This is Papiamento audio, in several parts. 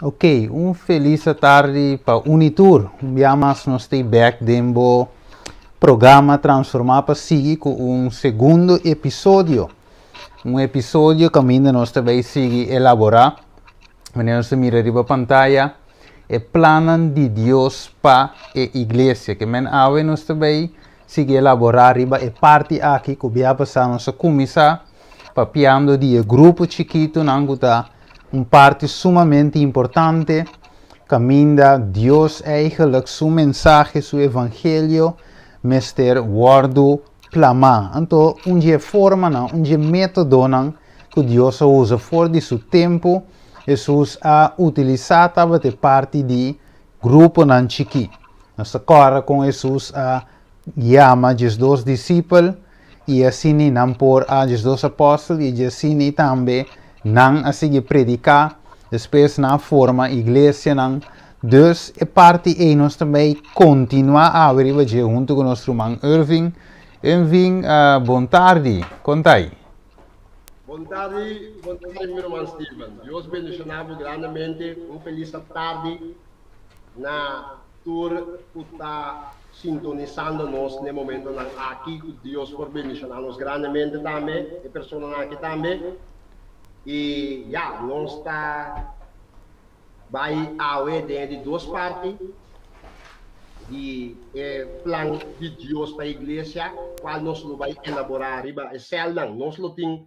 Ok, un felis atardi pa un i tur. Un bia mas nos ta bek den bo programa Transformá pa sigui ku un segundo episodio. Un episodio kaminda nos ta bai sigui elaborá, manera nos ta mira riba pantaya, e plannan di Dios pa e iglesia. Ke men awe nos ta bai sigui elaborá riba e parti aki ku bia pasá nos a kuminsá papiando di e grupo chikitunan ku ta un parti sumamente importante kaminda Dios eigenlijk su mensahe, su evangelio mester wòrdu plamá. Anto un di e formanan, un di e métodonan ku Dios a usa for di su tempu, Hesus a utilisá tabata e parti di gruponan chikí. Nos ta kòrda kon Hesus a yama 12 disipel i asina nan por a 12 apòstel i asina tambe nan a sigui prediká, despues nan a forma iglesianan. Dus e parti ei nos ta bai kontinuá awe riba dje huntu ku nos ruman Irving. Irving, bon tardi, kon ta ei? Bon tardi, bon tardi mi ruman Steven. Dios bendishoná bo grandemente. Un felis tardi na tur ku ta sintonisando nos n'e momentonan aki. Ku Dios por bendishoná nos grandemente tambe, e personanan aki tambe. I ya, nos ta bai awe den e di dos parti di e plan di Dios pa iglesia, kual nos lo bai elaborá riba e sèlnan. Nos lo tin,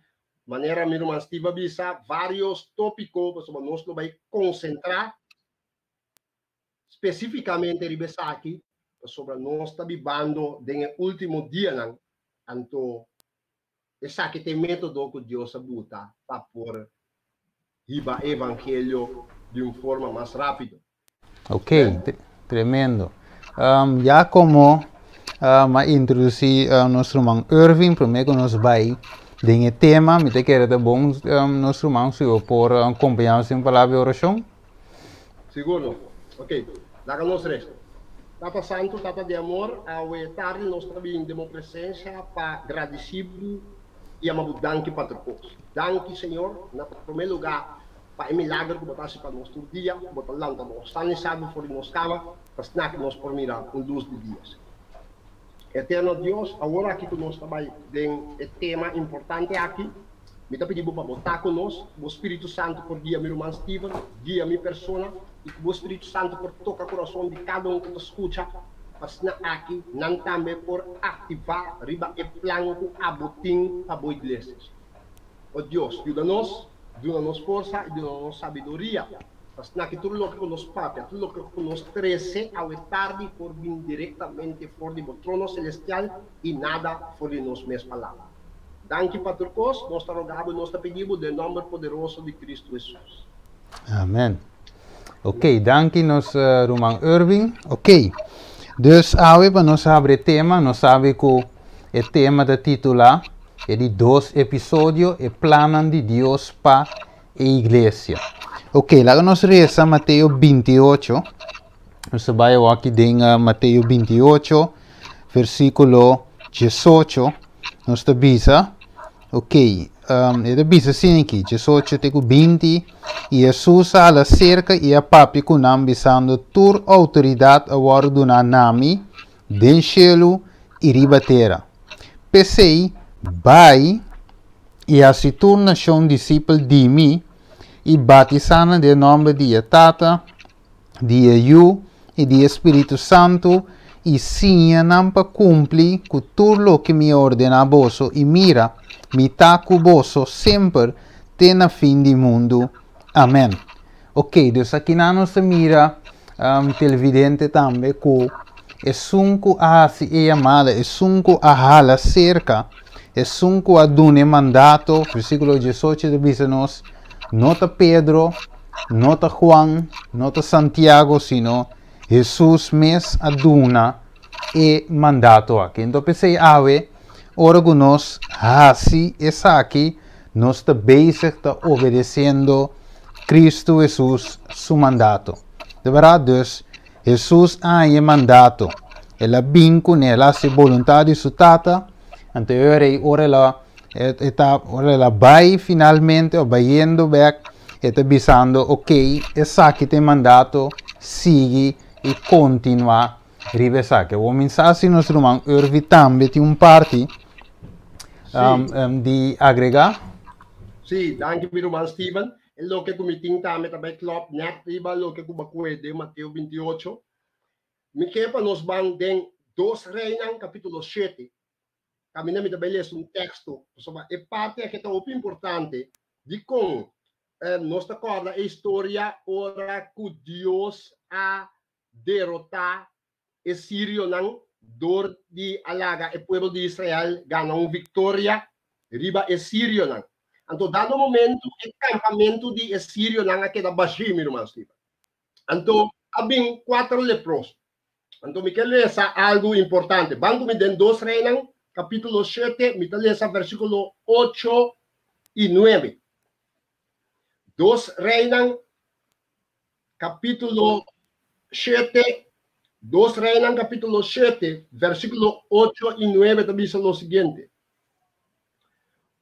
manera mi ruman Steve a bisa, vários tópiko, pasobra nos lo bai konsentrá spesífikamente riba esaki, pasobra nos ta bibando den e último dianan, anto esaki ta e método ku Dios a buta pa por hiba e evangelio di un forma mas rápido. Ok, tremendo. Ya komo a introdusí nos ruman Irving, promé ku nos bai den e tema, mi ta kere ta bon nos ruman si bo por kompañá nos den un palabra di orashon. Sigur. Ok, laga nos resa. Tata Santu, Tata di amor, awe tardi nos ta bin den bo presensia pa gradisí bo i yama bo danki pa tur kos. Danki, Señor, na promé lugá pa e milager ku bo ta hasi pa nos tur dia, ku bo ta lanta nos san i salbu for di nos kama, pa asina ku nos por mira un lus di dia, Señor. Eterno Dios, awor aki ku nos ta bai den e tema importante aki, Mi ta pidi bo pa bo ta ku nos, ku bo Spiritu Santu por guia mi ruman Steven, guia mi persona, i ku bo Spiritu Santu por toka kurason di kada un ku ta skucha, pa asina aki nan tambe por aktivá riba e plan ku abo tin pa bo iglesia. O Dios, yuda nos, duna nos forsa i duna nos sabiduria, pa asina aki tur loke ku nos papia, tur loke ku nos trese awe tardi por bin direktamente for di bo trono selestial i nada for di nos mes palabra. Danki pa tur kos, nos ta roga bo i nos ta pidi bo den nomber poderoso di Cristo Hesus. Amen. Ok, danki nos ruman Irving. Ok, dus awe pa nos habri e tema, nos sabi ku e tema ta titulá e di dos episodio, e plannan di Dios pa e iglesia. Ok, laga nos resa Mateo 28. Nos ta bai awor aki den Mateo 28, versíkulo 18. Nos ta bisa, ok, e ta bisa asina aki, 18 te ku 20, i Hesus a hala serka i a papia ku nan, bisando, Tur outoridat a wòrdu duná na mi den shelu i riba tera. P'esei, bai i hasi tur nashon disipel di mi, i batisá nan den nòmber di e Tata, di e Yu i di e Spiritu Santu, i siña nan pa kumpli ku tur loke mi a ordená boso, i mira, mi ta ku boso semper te na fin di mundu. Amèn. Ok, dus akinan nos ta mira, televidente tambe, ku esun ku a hasi e yamada, esun ku a hala serka, esun ku a duna e mandato, versíkulo 18 ta bisa nos, no ta Pedro, No ta Juan, no ta Santiago, sino Hesus mes a duna e mandato aki. Enton p'esei awe, ora ku nos hasi esaki, nos ta bezig ta obedesiendo Kristu Hesus su mandato. De bèrdat dus, Hesus a haña e mandato, el a bin kuné, el a hasi boluntat di su Tata, anto e ora ei ora el a e ta ora el a bai finalmente o bayendo bèk. E ta bisando, ok, esaki ta e mandato, sigui i kontinuá riba esaki. Awor mi sa si nos ruman Urvi tambe tin un parti di agregá. Sí, danki mi ruman Steven. E loke ku mi tin tambe ta bai klòp nèt riba loke ku bo a kohe den Mateo 28. Mi ke pa nos ban den Dos Reinan kapítulo shete. Kaminda mi ta bai lesa un teksto, pasobra e parti aki ta hopi importante. Dikon? Nos ta kòrda e historia ora ku Dios a derotá e sirionan dor di a laga e pueblo di Israel gana un viktoria riba e sirionan. Anto dado momento e kampamentu di e sirionan a keda bashí, mi ruman Steven. Anto a bin kuater leproso. Anto mi ke lesa algu importante. Ban ku mi den Dos Reinan, kapítulo shete, mi ta lesa versíkulo ocho i nuebe. Dos Reinan, kapítulo shete, Dos Reinan, kapítulo shete, versíkulo ocho i nuebe ta bisa lo siguiente,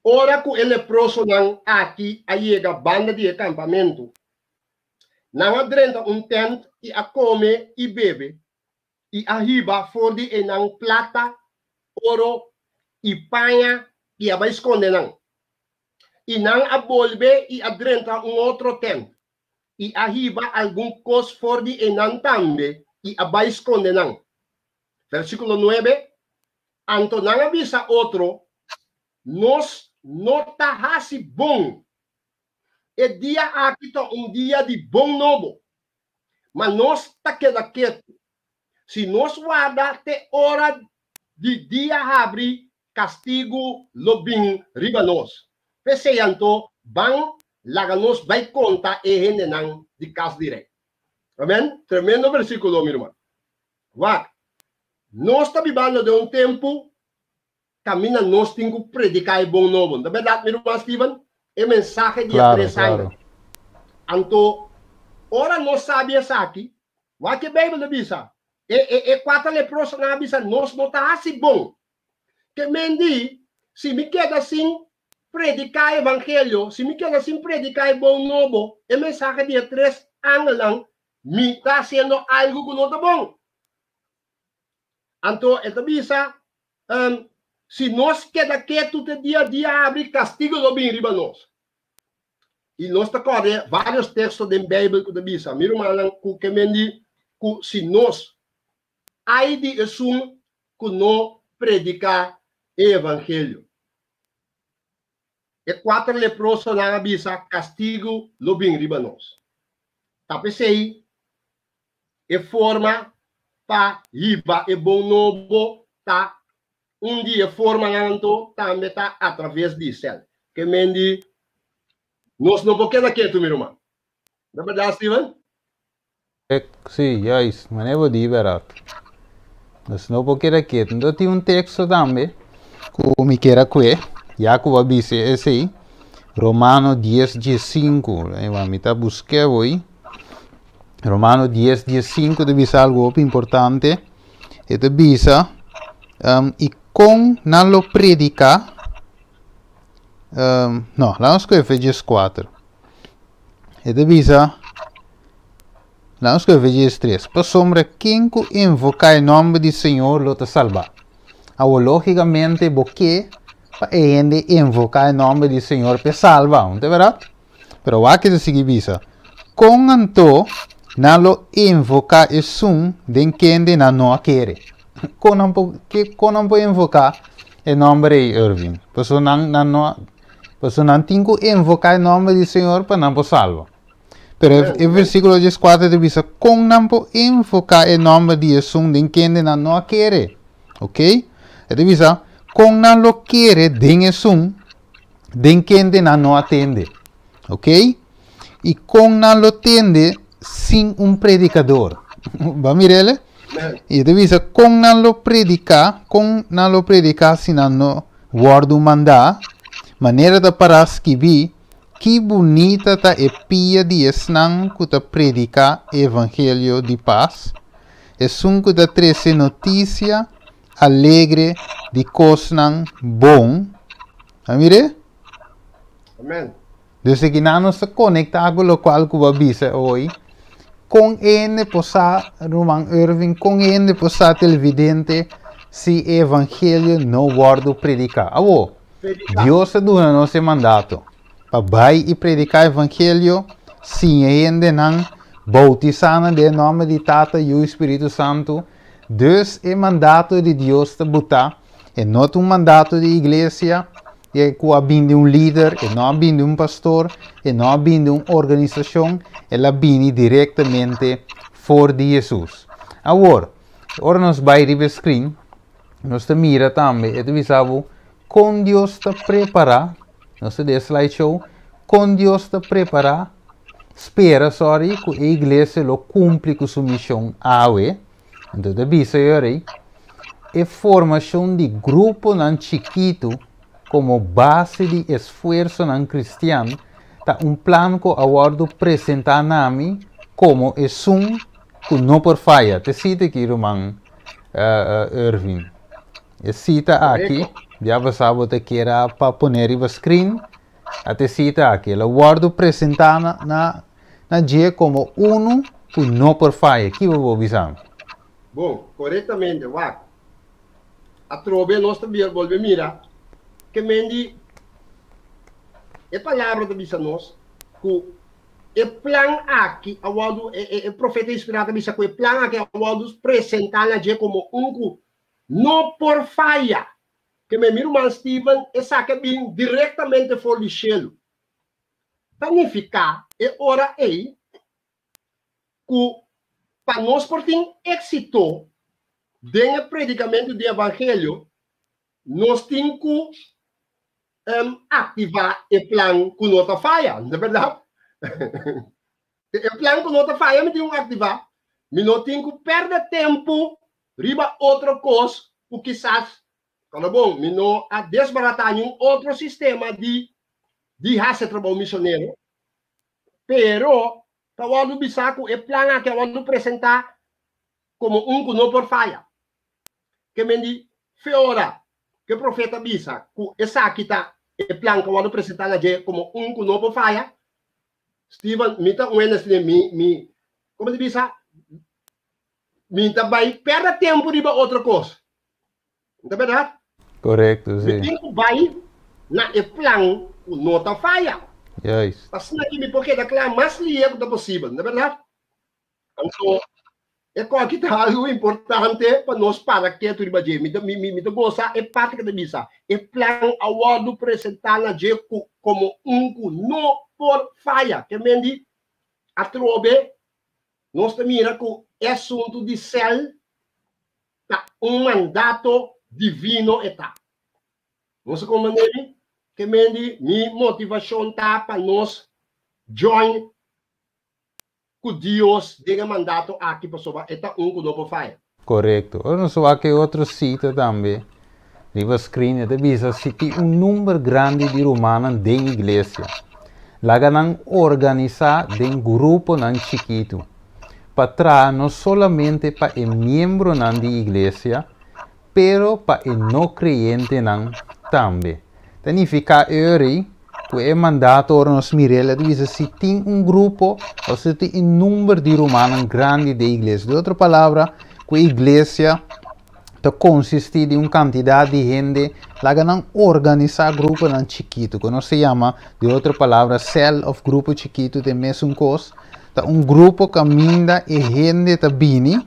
Ora ku e leprosonan aki a yega banda di e kampamentu, Nan a drenta un tent i a kome i bebe, i a hiba for di einan plata, oro i paña i a bai skonde nan. I nan a bolbe i a drenta un otro tent, i a hiba algun kos for di einan tambe i a bai skonde nan. Versíkulo nuebe, Anto nan a bisa otro, Nos no ta hasi bon. E dia aki ta un dia di bon nobo, ma nos ta keda ketu. Si nos warda te ora di dia habri, kastigu lo bin riba nos. P'esei anto, ban laga nos bai konta e hendenan di kas di rei. Amen. Tremendo versíkulo, mi ruman. Wak, nos ta bibando den un tempu Kaminda nos tin ku prediká e bon nobo. No ta bèrdat, mi ruman Steven? E mensahe di e tres angel. Anto, ora nos sabi esaki, wak e Beibel ta bisa, E, e, e kuater leprosonan a bisa, Nos no ta hasi bon. Ke men di, si mi keda sin prediká e evangelio, si mi keda sin prediká e bon nobo, e mensahe di e tres angelnan, mi ta hasiendo algu ku no ta bon. Anto e ta bisa, Si nos keda ketu te dia dia habri, kastigu lo bin riba nos. I nos ta kòrda vários teksto den Beibel ku ta bisa, mi rumannan, ku ke men di ku si nos ai di esun ku no prediká e evangelio. E kuater leprosonan a bisa, Kastigu lo bin riba nos. Ta p'esei E forma pa hiba e bon nobo ta un di e formanan anto tambe ta atraves di sèl. Ke men di nos no por keda ketu mi ruman. No bèrdat Steven? Sí, juist, manera bo di bèrdat. Nos no por keda ketu. Anto tin un teksto tambe ku mi kier a kue, ya ku bo a bisa esei, Romano dies diesinku. Mi ta busk'é awor. Romano 10, 15 ta bisa algo hopi importante. E ta bisa, um, i kon nan lo prediká? Um, no, laat nos kohe Efesios 4. E ta bisa, laat nos kohe Efesios 3. Pasobra ken ku invoká e nòmber di Señor lo ta salbá. Awor, lógikamente, bo ke pa e hende invoká e nòmber di Señor p'e salba, no ta bèrdat? Pero wak ta sigui bisa, Kon anto nan lo invoká esun den kende nan no a kere? Kon nan por, ke, kon nan por invoká e nòmber ei, Irving? Pasobra nan, nan no a, pasobra nan tin ku invoká e nòmber di Señor pa nan por salba. Pero e, e versíkulo dieskuater ta bisa, Kon nan por invoká e nòmber di esun den kende nan no a kere? Ok? E ta bisa, Kon nan lo kere den esun den kende nan no a tende. Ok? I kon nan lo tende sin un predikador? Ba mirele? I ta bisa kon nan lo prediká, kon nan lo prediká si nan no wòrdu mandá? Manera ta pará skibí, Ki bunita ta e pia di esnan ku ta prediká e evangelio di pas, esun ku ta trese notisia alegre di kosnan bon. A mir'é? Amen. Dus akinan nos ta konektá ku lokual ku bo a bisa hoy. Kon hende por sa, ruman Irving, kon hende por sa televidente si e evangelio no wòrdu prediká? Awor, Dios a duna nos e mandato pa bai i prediká evangelio, siña hendenan, boutisá nan den e nòmber di Tata, Yu i Spiritu Santu. Dus e mandato di Dios ta butá, e no ta un mandato di iglesia, e ku a bini di un lider, e no a bini di un pastor, e no a bini di un organisashon, el a bini direktamente for di Hesus. Awor, ora nos bai riba e screen, nos ta mira tambe, e ta bisa bo kon Dios ta prepará, nos ta den e slideshow, kon Dios ta prepará, spera, sorry, ku e iglesia lo kumpli ku su mishon awe. Anto ta bisa yori, e formashon di gruponan chikitu komo base di esfuersonan kristian ta un plan ku a wòrdu presentá na mi komo esun ku no por faya. Te sita aki, ruman Irving. E sita aki, ya bo sa bo ta kier a pa pone riba screen, a te sita aki. El a wòrdu presentá na na dje komo unu ku no por faya. Kiba bo bisa mi? Bon, korektamente, wak. Atrobe nos ta bira bolbe mira ke men di e palabra ta bisa nos ku e plan aki a wòrdu, e profeta inspirá ta bisa ku e plan aki a wòrdu presentá na dje komo un ku no por faya. Ke men mi ruman Steven, esaki a bin direktamente for di shelu. Ta nifiká e ora ei ku pa nos por tin éksito den e predikamentu di evangelio, nos tin ku aktivá e plan ku no ta faya, no ta bèrdat? E plan ku no ta faya mi tin ku aktivá. Mi no tin ku pèrdè tempu riba otro kos ku kisas Kòrda bon, mi no a desbaratá niun otro sistema di di hasi e trabou misionero, pero ta wòrdu bisá ku e plan aki a wòrdu presentá komo un ku no por faya. Ke men di fe ora ku e profeta bisa ku esaki ta e plan ku a wòrdu presentá na dje komo un ku no por faya, Steven, mi ta un hende asina, mi, mi, komo ta bisa, mi ta bai pèrdè tempu riba otro kos. No ta bèrdat? Korekto, Mi sí. tin ku bai na e plan ku no ta faya. Juist. Asina ki mi por keda kla mas lihe ku ta posibel, no ta bèrdat? Anto, e koki ta algu importante pa nos para ketu riba dje. Mi ta, mi, mi, mi ta gosa e parti ku ta bisa, e plan a wòrdu presentá na dje ku komo un ku no por faya. Ke men di, atrobe nos ta mira ku e asuntu di sèl Ta un mandato divino e ta. Nos a comprende mi? Ke men di mi motivacion ta pa nos join cu Dios den e mandato aki pasobra e ta un cu no por faya. Corecto. Ora nos wak e otro cita tambe riba screen e ta bisa si tin un number grandi di rumannan den iglesia laga nan organisa den gruponan chikitu. pa traha no solamente pa e miembronan di iglesia, pero pa e no kreyentenan tambe. Ta nifiká eri ku e mandato ora nos mir'el a ta bisa si tin un grupo òf si tin un number di rumannan grandi den iglesia. Den otro palabra, ku e iglesia ta konsistí di un kantidat di hende, laga nan organisá gruponan chikitu, ku nos ta yama di otro palabra sèl òf grupo chikitu ta e mesun kos, ta un grupo kaminda e hende ta bini.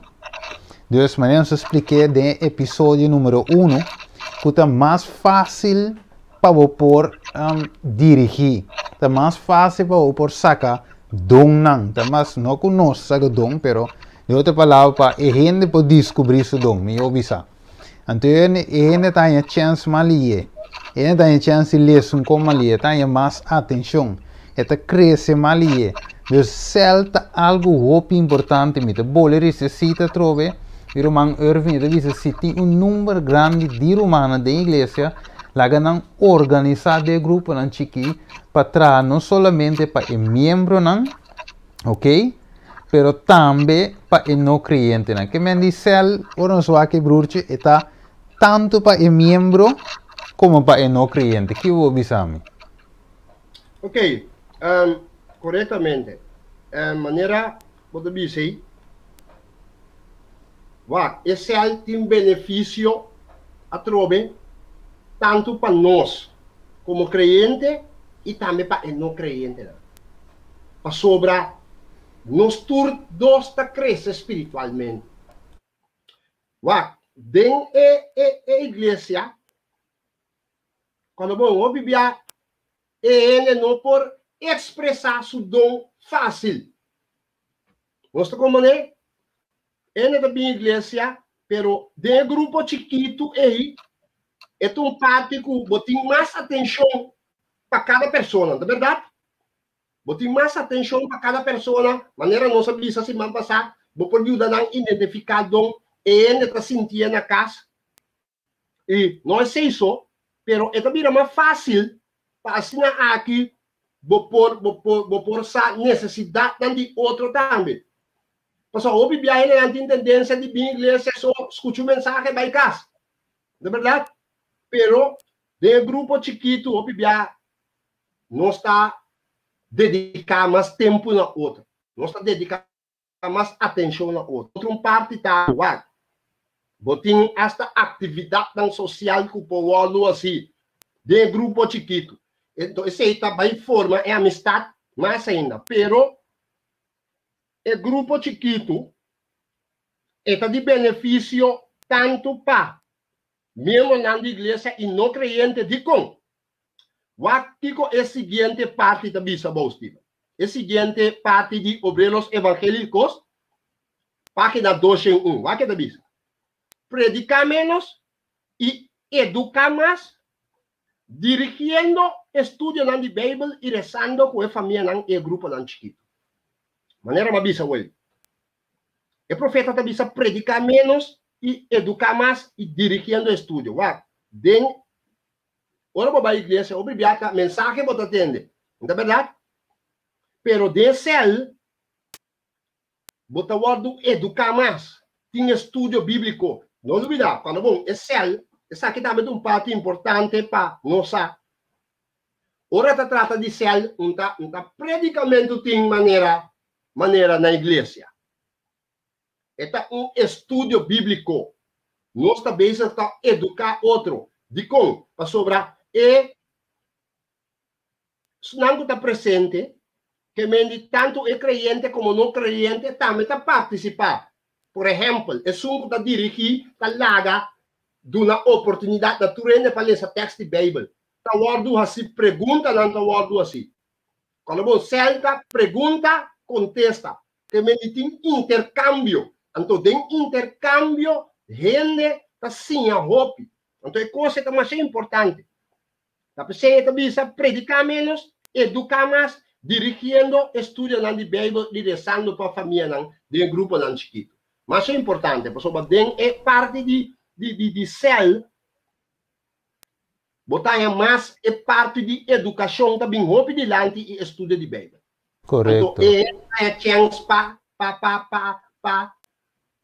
Dus manera nos a splik'é den e episodio numero uno, ku ta mas fásil pa bo por dirigí, ta mas fásil pa bo por saka donnan, ta mas, no ku nos saka don, pero Di otro palabra, pa e hende por descubrí su don, mihó bisa. Anto e hende ta haña chèns mas lihé. E hende ta haña chèns di lesa un kon mas lihé, e ta haña mas atenshon, e ta krese mas lihé. Dus sèl ta algu hopi importante. Mi ta bole risa e sita atrobe, mi ruman Irving, e ta bisa si tin un number grandi di rumannan den iglesia, laga nan organisá den gruponan chikí pa traha no solamente pa e miembronan, Ok? Pero tambe pa e no kreyentenan. Ke men di sèl, ora nos wak e brurchi, e ta tantu pa e miembro komo pa e no kreyente. Ki bo bisa mi? Ok. Korektamente. Manera bo ta bisa ei, wak, e sèl tin benefisio atrobe tantu pa nos komo kreyente i tambe pa e no kreyentenan. Pasobra nos tur dos ta krese spiritualmente. Wak, den e e iglesia, cuando bo hopi bia e hende no por expresa su don facil. Nos ta comprende? E hende ta bin iglesia, pero den e grupo chikitu ei, e ta un parti cu bo tin mas atencion pa cada persona, ta berdad? Bo tin mas atencion pa cada persona, manera nos a bisa siman pasa, bo por yuda nan identifica don e hende ta sintié na cas. I no esei so, pero e ta bira mas fácil pa asina aki bo por bo por bo por sa nesesidatnan di otro tambe. Pasobra hopi bia hendenan tin tendensia di bin iglesia so skucha un mensahe bai kas. No bèrdat? Pero den e grupo chikitu hopi bia nos ta dediká mas tempu na otro. Nos ta dediká mas atenshon na otro. Otro un parti ta wak. Bo tin asta aktividatnan sosial ku por wòrdu hasi den e grupo chikitu. Enton esei ta bai forma e amistat mas ainda. Pero e grupo chikitu e ta di benefisio tantu pa miembronan di iglesia i no kreyente. Dikon? Wak kiko e siguiente parti ta bisa bo, Steven. E siguiente parti di Obreros Evangélicos, página 201. Wak ke ta bisa. Prediká ménos i eduká mas, dirigiendo estudionan di Beibel i resando ku e famianan i e gruponan chikitu. Manera mi a bisa wei, e profeta ta bisa prediká ménos i eduká mas i dirigiendo estudio. Wak, den Ora bo bai iglesia hopi bia ta mensahe bo ta tende, no ta berdad? Pero den sel bo ta wordu educa mas, tin estudio biblico. No lubida, cuando bon e sel, esaki tambe ta un parti importante pa nos sa. Ora ta trata di sel, un ta un ta predicamento tin manera manera na iglesia. E ta un estudio bíbliko. Nos ta bezig ta eduká otro. Dikon? Pasobra e esnan ku ta presente, ke men di tantu e kreyente komo no kreyente tambe ta partisipá. Por ehèmpel, esun ku ta dirigí ta laga duna oportunidat na tur hende pa lesa tèks di Beibel. Ta wòrdu hasí preguntanan ta wòrdu hasí. Cuando bo celta pregunta, contesta. Te men di tin intercambio. Anto den intercambio hende ta siña hopi. Anto e cosa ta masha importante. Ta p'esei e ta bisa predica menos, educa mas, dirigiendo estudionan di Bijbel i rezando pa famianan den gruponan chikito. Masha importante, pasobra den e parti di di di cel Bo ta haña mas e parti di edukashon ta bin hopi dilanti i estudio di Beibel. Anto Korekto. e hende ta haña chèns pa pa pa pa pa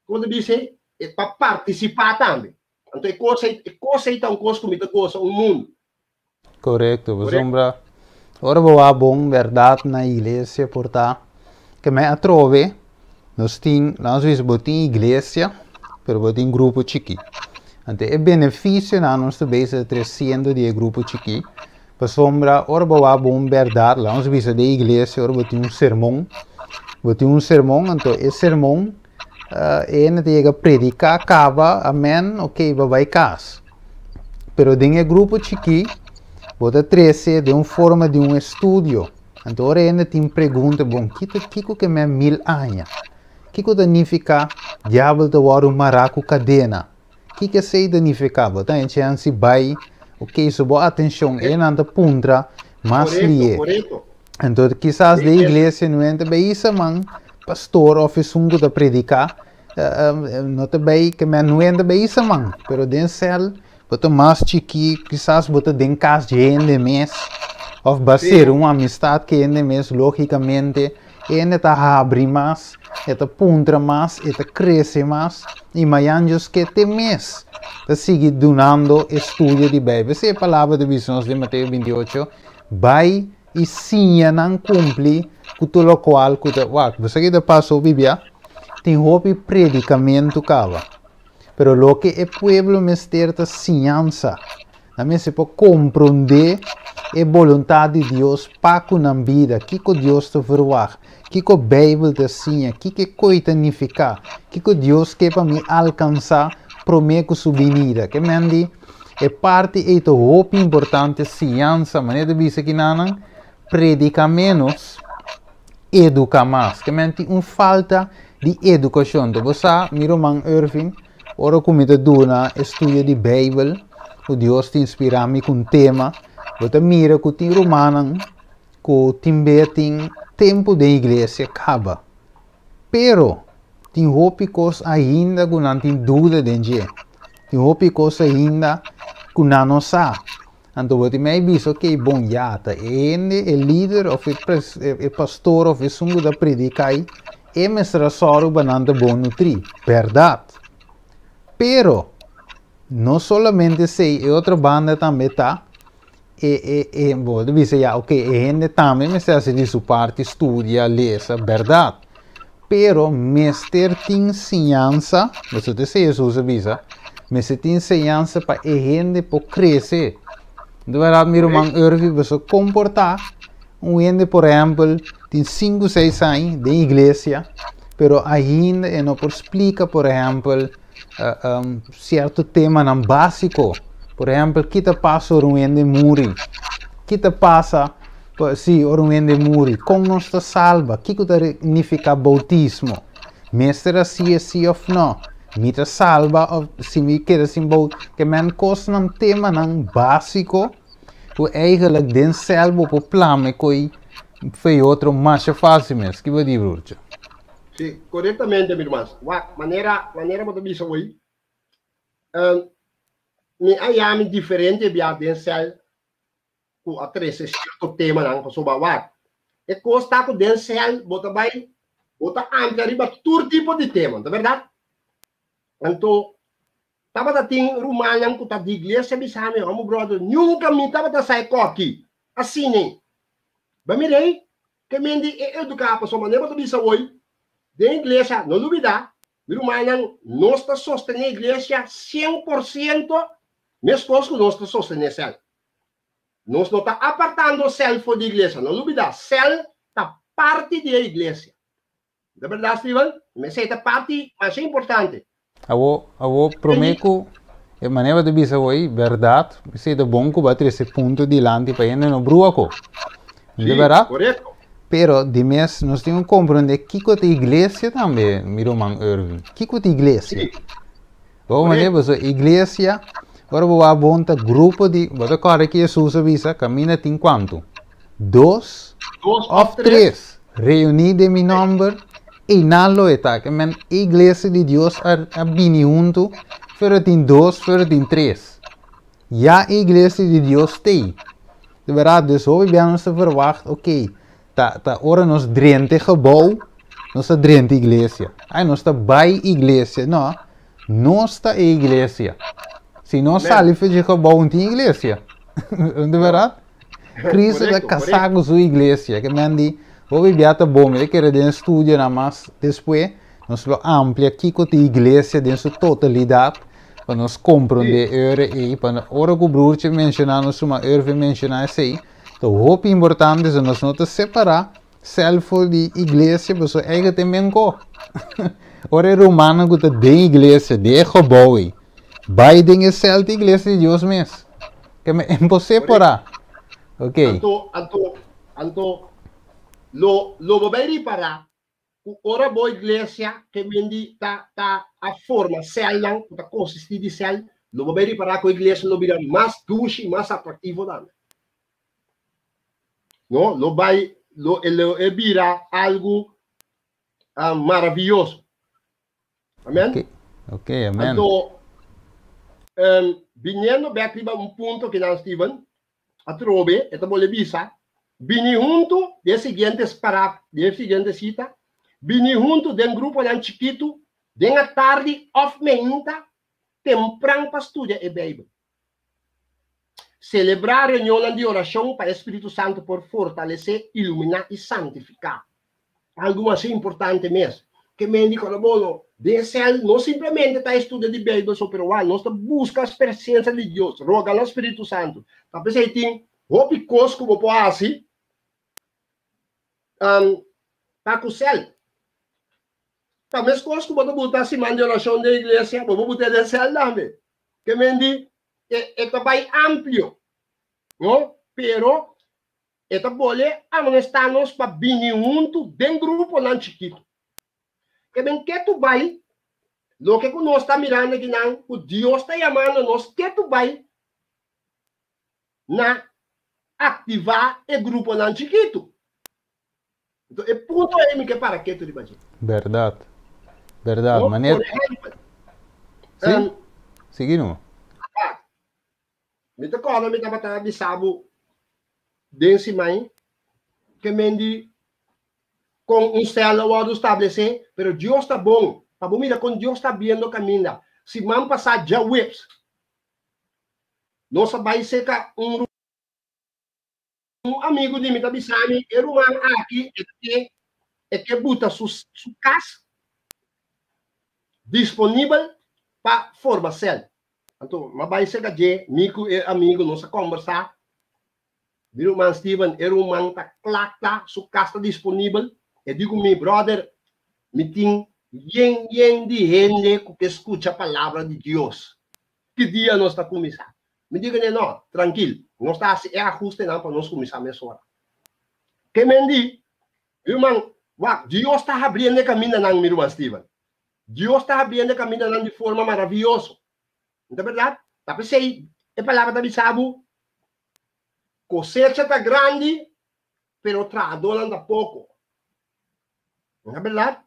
komo ta bisa ei? E pa partisipá tambe. Anto e kos ei e kos ei ta un kos ku mi ta gosa un mundu. Korekto. Korekto. Pasobra ora bo wak bon bèrdat na iglesia por ta ke mi atrobe Nos tin, laat nos bisa, bo tin iglesia, pero bo tin grupo chikí. Anto e benefisionan nos ta bezig ta tresiendo di e grupo chikí, pasobra ora bo wak bon bèrdat, laat nos bisa den iglesia, ora bo tin un sermon, bo tin un sermon, anto e sermon e hende ta yega prediká, kaba, amen, ok, bo bai kas. Pero den e grupo chikí, bo ta trese den un forma di un estudio. Anto ora hende tin pregunta, bon, kiko kiko ke men mil aña? Kiko ta nifiká diabel ta wòrdu mará ku kadena? Kiko esei ta nifiká? Bo ta haña chèns di bai, ok, so bo atenshon, e nan ta puntra mas Korekto, lié. korekto. Anto kisas den Esei. iglesia no hende ta bai isa man pastor òf esun ku ta prediká, no ta bai, ke men no hende ta bai isa man, pero den sèl Bo ta mas chikí, kisas bo ta den kas dje hende mes, òf bo a sera un amistat ku hende mes, lógikamente e hende ta habri mas, e ta puntra mas, e ta krese mas, i mañan Dios ke te mes ta sigui dunando estudio di Beibel. Esei e palabra ta bisa nos den Mateo 28, Bai. i siña nan kumpli ku tur lokual ku ta wak. Bo sa ki ta pasa hopi bia? Tin hopi predikamentu kaba. Pero loke e pueblo mester ta siñansa. Nan mester por komprondé e boluntat di Dios pa ku nan bida, kiko Dios ta verwagt, kiko Beibel ta siña, kiko e koi ta nifiká, kiko Dios ke pa mi alkansá promé ku su binida. Ke men di e parti ei ta hopi importante, siñansa, manera ta bisa kinanan, prediká ménos, eduká mas. Ke men tin un falta di edukashon. Bo sa, mi ruman Irving, Ora ku mi ta duna estudio di Beibel, ku Dios ta inspirá mi ku un tema, bo ta mira ku tin rumannan ku tin be tin tempu den iglesia kaba. Pero, tin hopi kos ainda ku nan tin duda den dje. Tin hopi kos ainda ku nan no sa. Anto bo tin mei bisa, ok, bon, ya, ta e hende, e lider òf e e pastor òf esun ku ta prediká ei, e mester a sòru pa nan ta bon nutrí. Bèrdat. Pero, no solamente esei, e otro banda tambe ta, e, e, e, bo ta bisa ya, ok, e hende tambe mester hasi di su parti, studia, lesa, bèrdat. Pero mester tin siñansa, boso ta esei Hesus a bisa, mester tin siñansa pa e hende por krese. Di bèrdat mi ruman Urvi, boso komportá un hende por ehèmpel tin sinku seis aña den iglesia, pero ainda e no por splika por ehèmpel sierto temanan básiko. Por ehèmpel, ki ta pasa ora un hende muri? Ki ta pasa Si, ora un hende muri, kon nos ta salba? Kiko ta nifiká boutismo? Mester hasié sí òf nò? Mi ta salba òf si mi keda sin bou? Ke men kosnan, temanan básiko ku eigelijk den sèl bo por plama e koi fe otro masha fásil mes. Ki bo di, broertje? Sí, korektamente, mi ruman. Wak, manera, manera bo ta bisa hoy, mi a yami diferente bia den sèl ku a trese sierto temanan pasobra wak e kos ta ku den sèl bo ta bai bo ta amplia riba tur tipo di tema, ta bèrdat? Anto tabata tin rumannan ku ta di iglesia bisa mi, Homo brother, nunka mi tabata sa e koki asina. Ba mira ei, ke men di e eduká pasobra manera bo ta bisa woi den iglesia no lubidá mi rumannan nos ta sostené iglesia 100% meskos ku nos ta sostené sèl. Nos no ta apartando sèl for di iglesia. No lubidá, sèl ta parti di e iglesia. Ta bèrdat, Steven? Esei ta parti masha importante. Awor, awor, promé ku e manera bo ta bisa awor ei, bèrdat, esei ta bon ku bo a trese punto dilanti pa hende no brua ku. No ta bèrdat? Korekto. Pero, di mes, nos tin ku komprondé kiko ta iglesia tambe, mi ruman Irving. Kiko ta iglesia? Sí. Bo manera boso iglesia, ora bo wak bon ta grupo di, bo ta kòrda ki Hesus a bisa, kaminda tin kuantu? Dos òf tres reuní den mi nòmber, einan lo e ta. Ke men iglesia di Dios a a bini huntu, pero tin dos, pero tin tres. Ya e iglesia di Dios t'ei. Di bèrdat, dus hopi bia nos ta verwagt, oké, Ta ta ora nos drenta e gebou, nos ta drenta iglesia. Ai, nos ta bai iglesia. No, nos ta e iglesia. Si nos sali for di gebou, no tin iglesia. De verdad? Cristo ta kasá ku su iglesia. Ke men di, hopi bia ta bon, mi ta kere den studionan mas despues, nos lo amplia kiko ta iglesia den su totalidat, pa nos komprondé ora ei, pa ora ku broertje menshoná, nos suma Irving menshoná esei, Ta hopi importante so nos no ta separa self for di iglesia pasobra eigen ta e men ko. Ora e rumannan ku ta den iglesia, den e gebou ei, bai den e sel ta iglesia di Dios mes. Ke men e por separa. Ok. Anto, anto, anto lo lo bo bai ripara ku ora bo iglesia ke men di ta ta a forma selnan ku ta konsistí di sel, lo bo bai ripará ku e iglesia lo bira mas dushi, mas atraktivo tambe. No, lo bai lo e lo e bira algu maravioso. Amen? Ok, ok, amen. Anto, biniendo bek riba un punto kinan Steven, Atrobe e ta bolbe bisa, Bini huntu den e siguiente paraf, den e siguiente sita, Bini huntu den gruponan chikitu den atardi òf meinta tempran pa studia e Beibel. Selebrá reunionnan di orashon pa e Spiritu Santu por fortalesé, iluminá i santifiká. Algu masha importante mes. Ke men di kòrda bo no, den sèl no simplemente ta estudia di Beibel so, pero wak nos ta buska presensia di Dios, roga na Spiritu Santu. Ta p'esei tin hopi kos ku bo por hasi pa ku sèl. Ta meskos ku bo ta buta siman di orashon den iglesia, bo por buta den sèl tambe. Ke men di e ta bai amplio, no? Pero e ta bole amonestá nos pa bini huntu den gruponan chikitu. Ke men ketu bai, loke ku nos ta mirando akinan, ku Dios ta yamando nos ketu bai na aktivá e gruponan chikitu. Enton e punto ei mi ke para ketu riba dje. Bèrdat. Bèrdat. No? Manera. Por ehèmpel, Sí? um, Sigui numa. wak, mi ta kòrda mi tabata bisa bo den siman ke men di kon un sèl a wòrdu stablesé, pero Dios ta bon. Pa bo mira kon Dios ta abriendo kaminda. Siman pasá djaweps nos a bai serka un Un amigu di mi ta bisa mi, e ruman aki e ke e ke buta su su kas disponibel pa forma sèl. Anto m'a bai serka dje, mi ku e amigu nos a kòmbersá. Mi ruman Steven, e ruman ta kla kla, su kas ta disponibel. E di ku mi, Bròder, mi tin yen yen di hende ku ke skucha palabra di Dios. Ki dia nos ta kuminsá? Mi di kuné, No, trankil, nos ta hasi e ahustenan pa nos kuminsá mesora. Ke men di, Ruman, wak, Dios ta habriendo e kamindanan, mi ruman Steven. Dios ta habriendo e kamindanan di forma maravioso. No ta bèrdat? Ta p'esei e palabra ta bisa bo, Kosecha ta grandi, pero trahadónan ta poko. No ta bèrdat?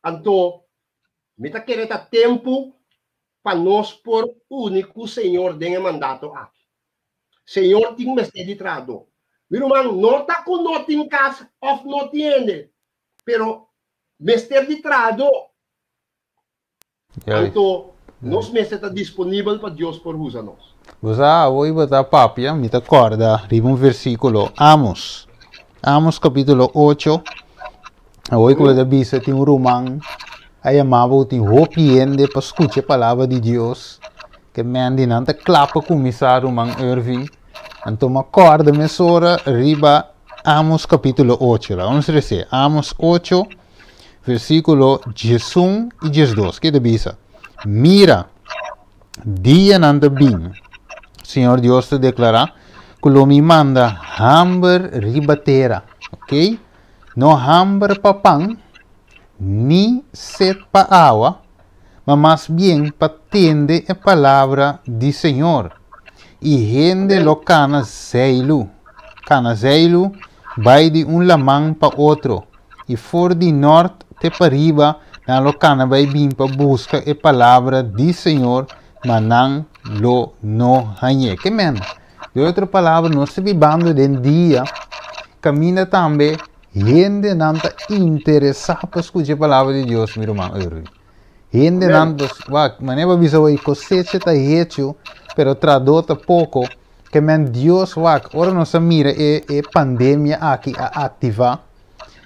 Anto, mi ta kere ta tempu pa nos por uni ku Señor den e mandato aki. Señor tin mester di trahadó. Mi ruman, no ta ku no tin kas òf no tin hende, pero mester di trahadó. Anto, nos mester ta disponibel pa Dios por usa nos. Bo sa, awor bo ta papia, mi ta kòrda riba un versíkulo, Amos. Amos kapítulo 8. Awor ku bo ta bisa tin un ruman a yama bo ku tin hopi hende pa skucha e palabra di Dios. Ke men di nan ta kla pa kuminsá ruman Irving. Anto mi a kòrda mesora riba Amos kapítulo 8. Laga nos resé. Amos 8, versíkulo 11 i 12. Ke ta bisa? Mira, dianan ta bin, Señor Dios ta deklará, ku lo mi manda hamber riba tera. Ok? No hamber pa pan, ni set pa awa, ma mas bien pa tende e palabra di Señor. I hende lo kana zeilu, kana zeilu bai di un laman pa otro, i for di nort te pariba nan lo kana bai bin pa buska e palabra di Señor, ma nan lo no hañ'é. Ke men? Den otro palabra, nos ta bibando den dia kaminda tambe hendenan ta interesá pa skucha e palabra di Dios, mi ruman Erwin. Hendenan, wak, manera bo a bisa hoy, kosecha ta hecho, pero trahadó ta poko. Ke men Dios, wak, ora nos a mira e, e pandemia aki a aktivá,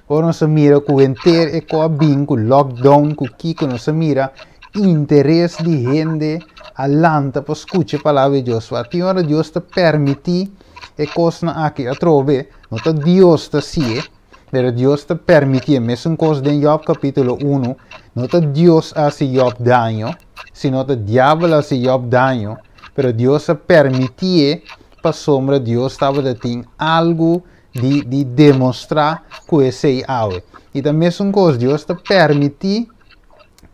ora nos a mira ku henter e ko a bin ku lockdown, ku kiko, nos a mira interes di hende a lanta pa skucha e palabra di Dios. Wak, tin ora Dios ta permití e kosnan aki atrobe, no ta Dios ta hasié, pero Dios ta permitié. Mesun kos den Job kapítulo unu, no ta Dios a hasi Job daño, sino ta diabel a hasi Job daño, pero Dios a permitié pasobra Dios tabata tin algu di di demostrá ku esei awe. I ta mesun kos, Dios ta permití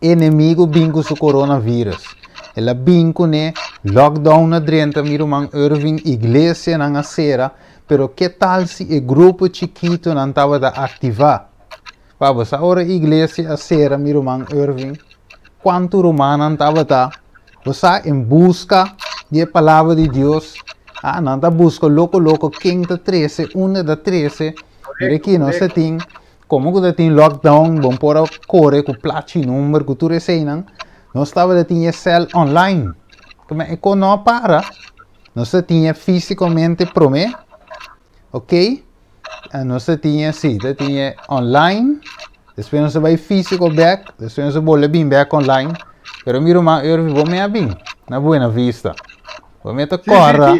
enemigu bin ku su coronavirus. El a bin kuné, lockdown a drenta mi ruman Irving, iglesianan a sera, pero ke tal si e grupo chikitonan tabata aktivá? Pa bo sa ora iglesia a sera mi ruman Irving, kuantu rumannan tabata, bo sa, en buska di e palabra di Dios? Ah, nan ta buska loko loko ken ta trese, unda ta trese. Mira aki nos ta tin, komo ku ta tin lockdown, bo por a kore ku plachi number, ku tur eseinan, nos tabata tin e sèl online. Kuma e kon no a para. Nos ta tin físikamente promé, ok? Nos ta tin, sí, ta tin online. Despues nos ta bai físiko bèk, despues nos ta bolbe bin bèk online. Pero mi ruman Irving, bo me a bin na Buena Vista. Bo me ta kòrda.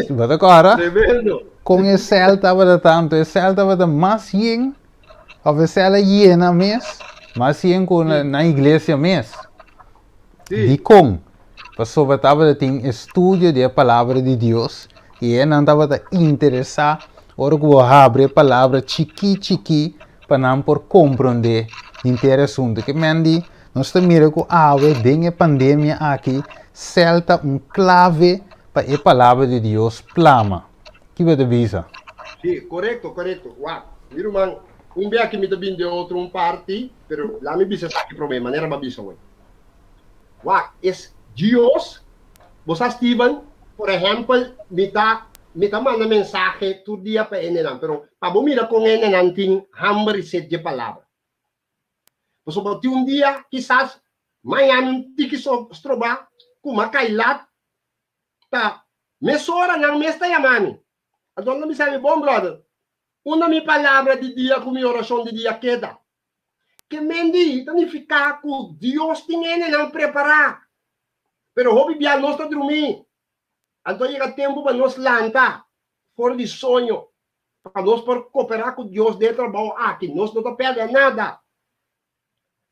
Bo ta kòrda? Tremendo. Kon e sèl tabata tantu? E sèl tabata mas yen, òf e sèl a yena mes, mas yen ku na iglesia mes. Dikon? Pasobra tabata tin estudio di e Palabra di Dios i e nan tabata interesá ora ku bo habri e Palabra chikí chikí pa nan por komprondé henter e asuntu. Ke men di nos ta mira ku awe den e pandemia aki sèl ta un klave pa e Palabra di Dios plama. Ki bo ta bisa? Sí, korekto, korekto. Wak, mi ruman, un bia aki mi ta bin den otro un parti, pero laat mi bisa esaki promé, manera bo a bisa awor. Wak, es Dios, bo sa Steven, por ehempel, mi ta mi ta manda mensahe tur dia pa hendenan, pero pa bo mira kon hendenan tin hamber i set dje palabra. Pasobra tin un dia kisas mañana un tiki so stroba ku m'a kai lat, ta mesora nan mes ta yama mi. Anto nan bisa mi, Bon brother, unda mi palabra di dia ku mi orashon di dia keda? Ke mendi ta nifiká ku Dios tin hendenan prepará. Pero hopi bia nos ta drumí. Anto a yega tempu pa nos lanta for di soño, pa nos por koperá ku Dios den e trabou aki. Nos no ta pèrdè nada.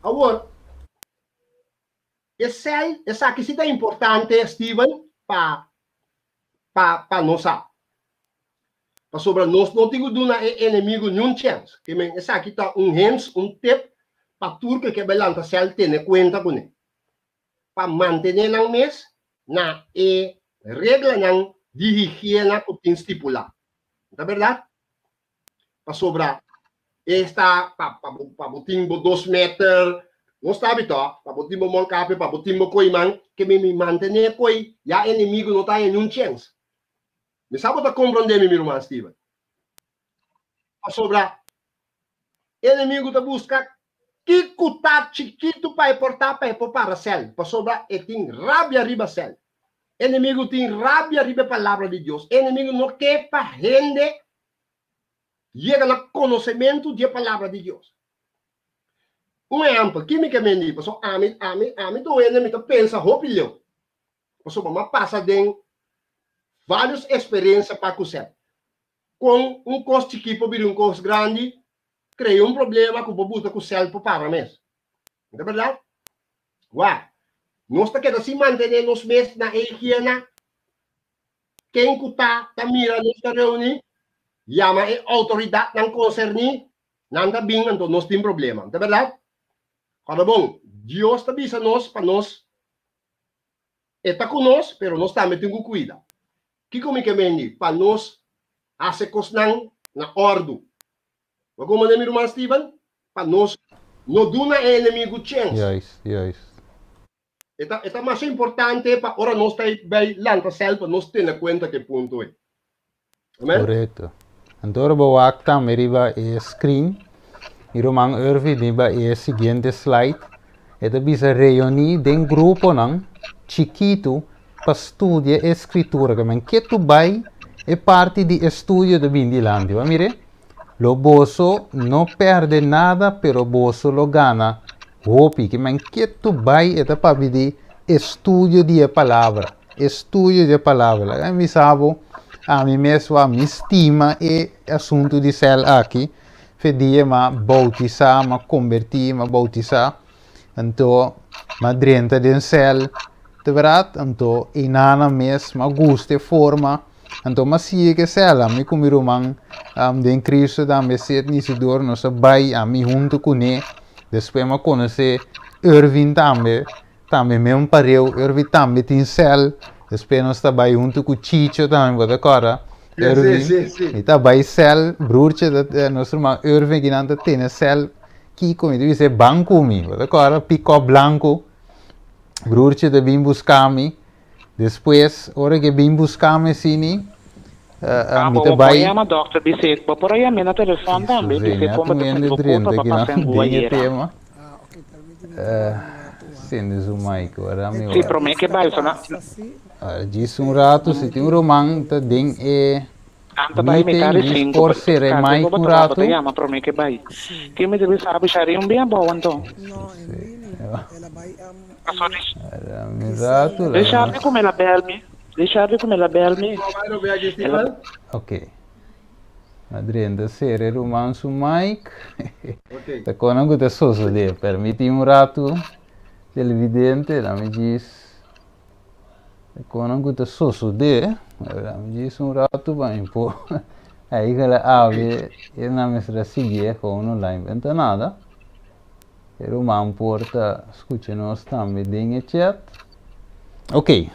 Awor, esei, esaki si ta importante, Steven, pa, pa, pa nos sa. Pasobra nos no tin ku duna e enemigu niun chèns. Ke men esaki ta un hens, un tip pa tur ku ke bai lanta sèl tene kuenta kuné. Pa mantené nan mes na e reglanan di higiena ku tin stipulá. No ta bèrdat? Pasobra esta pa pa bo pa bo tin bo dos meter, nos ta habitá, pa bo tin bo mòlkape, pa bo tin bo koiman, ke men mi mantené koi ya enemigu no ta haña niun chèns. Mi sa bo ta komprondé mi, mi ruman Steven. Pasobra enemigu ta buska kiko ta chikitu pa e por ta pa e por para sèl, pasobra e tin rabia riba sèl. Enemigu tin rabia riba e palabra di Dios. Enemigu no ke pa hende yega na konosementu di e palabra di Dios. Un ehèmpel, ki mi ke mendi? Pasobra ami, ami, ami ta un hende mi ta pensa hopi leu. Pasobra mi a pasa den vários eksperensia pa ku sèt. Kon un kos chikí por bira un kos grandi, krea un problema ku bo buta ku sèl por para mes. No ta bèrdat? Wak, nos ta keda sin mantené nos mes na e higiena. Ken ku ta ta mira nos ta reuní, yama e outoridatnan konserní, nan ta bin, anto nos tin problema. No ta bèrdat? Kòrda bon, Dios ta bisa nos pa nos E ta ku nos, pero nos tambe tin ku kuida. Kiko mi ke mendi? Pa nos hasi kosnan na òrdu. Bo komprendé mi, ruman Steven? Pa nos no duna e enemigu chèns. Juist, juist. E ta, e ta masha importante pa ora nos ta bai lanta sèl pa nos tene kuenta ku e punto ei. Amen? Korekto. Anto ora bo wak tambe riba e screen, mi ruman Irving riba e siguiente slide, e ta bisa reuní den gruponan chikitu pa studia e Skritura. Ke men ke tu bai e parti di estudio ta bin dilanti. Bo a mira? Lo boso no perde nada, pero boso lo gana hopi. Ke men ke tu bai e ta papia di estudio di e Palabra. Estudio di e Palabra. Laga mi bisa bo, ami mes wak mi stima e asuntu di sèl aki. Fe dia m'a boutisá, m'a kombertí, m'a boutisá. Anto m'a drenta den sèl, ta bèrdat? Anto einana mes m'a gusta e forma. Anto m'a sigui ku e sèl. Ami ku mi ruman den Cristo tambe, Sidney Isidoro, nos a bai, ami huntu kuné. Despues m'a konosé Irving tambe. Tambe mi un pareu, Irvi tambe tin sèl. Despues nos ta bai huntu ku Chicho tambe, bo ta kòrda? Irvi, Sí, sí, sí. mi ta bai sèl, broertje, ta, nos ruman Irving kinan ta tene sèl. Kiko mi ta bisa, ban ku mi, bo ta kòrda? Pikòp blanku. Broertje ta bin buska mi. Despues, ora ke bin buska mi asini, Ah, mi bo ta bo por bai. yama dòkter bis'é, bo por a yam'é na telefòn tambe, Jesús, bis'é mi a kon bo tuma ta hende sinti bo drenta kurpa pa kinan pasa en den e guayera. tema. Ah, ok, permiti mi ta wak un ratu wak. sende su mic, ora mi Sí, promé ku bai, so na. Djis un ratu, si tin un ruman ta den e Anta bai meeting, mitad di djis sinku, por sera e kasi mic bo un ta ratu. yama promé ku bai. Ke mi debe sabi shari un bien abou anto? Paso Ora mi ratu, laga Richard nos. ku mi la bel mi, Richard ku mi la bel mi. El a. Ok. Adrian ta sera e ruman su mic. Ta konan ku ta sosodé. Permití un ratu, televidente, lami djis. Ta konan ku ta sosodé. Lami djis un ratu pa mi por. Ahí ku el a abri, e nan mester a siguié kon online. Pero no ta nada. E ruman por ta skucha nos tambe den e chat. Ok,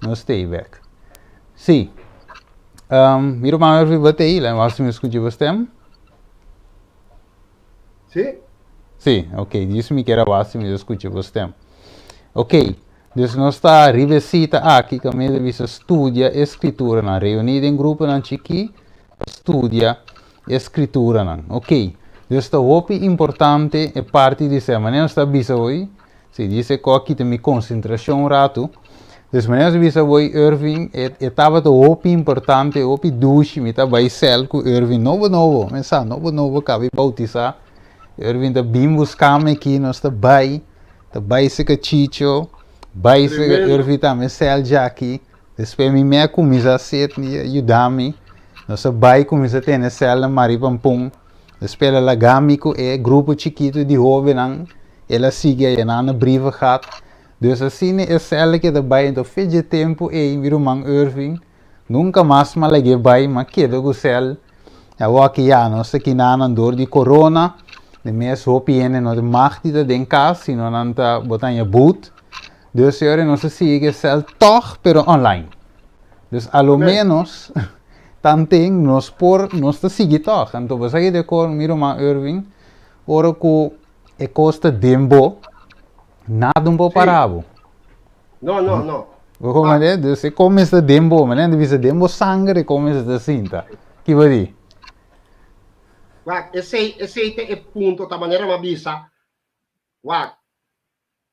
nos ta ei bek. Sí. Um, mi ruman Irving bo ta ei, la mi mi skucha bo stem. Sí? Sí, ok, djis mi kier a wak si mi ta skucha bo stem. Ok, dus nos ta riba e sita aki kaminda ta bisa studia e skrituranan, reuní den gruponan chikí pa studia e skrituranan. Ok, dus ta hopi importante e parti di sè, manera nos ta bisa hoy, Si dice cu a kita mi concentracion un rato. Dus manera nos bisa boy Irving, e, e tabata hopi importante, hopi dushi, mi ta bay cel cu Irving, nobo nobo, men sa, nobo nobo cabi bautisa. Irving ta bin buscami aki, nos ta bay, ta bay seca Chicho, bay seca Tremendo. Irving tambe cel djaki. Despues mi me a cuminsa sit, yudami, nos a bay cuminsa tene cel na Maripampun. Despues el a laga mi ku e grupo chikitu di hóbennan, el a sigui a yená na Brievengat. Dus asina e sèl a keda bai, enton fe dje tempu ei mi ruman Irving nunka mas mi a lag'é bai, mi a keda ku sèl. Awor ya nos ta kinanan dor di korona, di mes hopi hende no ta mag di ta den kas, sino nan ta bo ta haña but. Dus e ora nos a sigui ku e sèl tòg, pero online. Dus a lo menos tanten nos por, nos ta sigui tòg. Anto bo sa ki ta kor mi ruman Irving, ora ku e kos ta den bo, nada un por para bo. No, no, no. Bo komprende? Dus e kos mester den bo, manera nan ta bisa den bo sanger e kos mester ta sinta. Ki bo di? Wak, esei, esei ta e punto, ta manera mi a bisa, wak,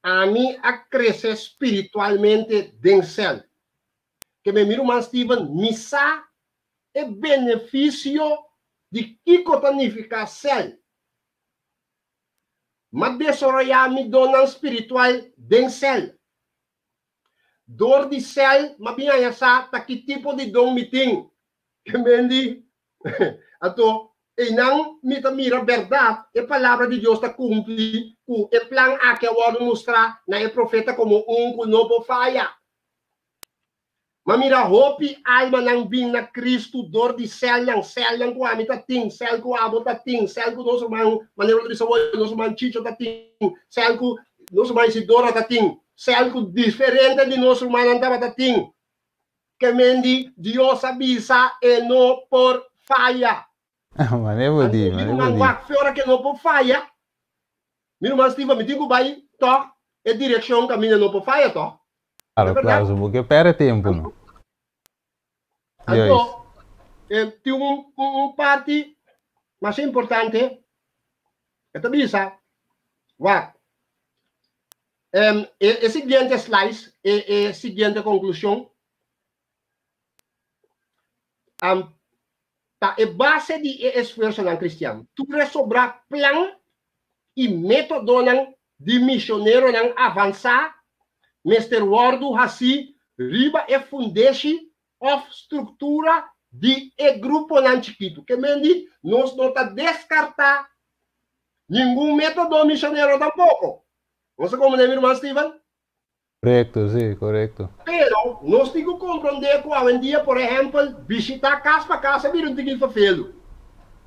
Ami a krese spiritualmente den sèl. Ke mi ruman Steven, mi sa e benefisio di kiko ta nifiká sèl. M'a desaroyá mi donnan spiritual den sèl. Dor di sèl m'a bin haña sa ta ki tipo di don mi tin. Ke men di, Anto, einan mi ta mira bèrdat e palabra di Dios ta kumpli ku e plan aki a wòrdu mustrá na e profeta komo un ku no por faya. M'a mira hopi almanan bin na Kristu dor di sèlnan, sèlnan ku ami ta tin, sèl ku abo ta tin, sèl ku nos ruman, manera bo ta bisa awor, nos ruman Chicho ta tin, sèl ku nos ruman Isidora ta tin, sèl ku diferente di nos rumannan tabata tin. Ke men di, Dios a bisa e no por faya. Manera bo di, Anto mi manera bo ruman di. wak fe ora ke no por faya. Mi ruman Steven, mi tin ku bai tòg e direkshon kaminda no por faya tòg. Claro, claro, so bo ke perde tempo no. Anto, eh, tin un, un parti mas importante, e ta bisa, wak, um, e, e siguiente slice, e, e siguiente conclusion, um, ta e base di e esfuerzonan cristian. Tur e sobra plan i métodonan di misioneronan avansá mester wòrdu hasí riba e fundeshi òf struktura di e gruponan chikitu. Ke men di, nos no ta deskartá ningun método misionero tampoko. Nos ta komprendé, mi ruman Steven? Korekto, sí, korekto. Pero, nos tin ku komprondé ku awendia, por ehèmpel, bishitá kas pa kas a bira un tiki ferfelu.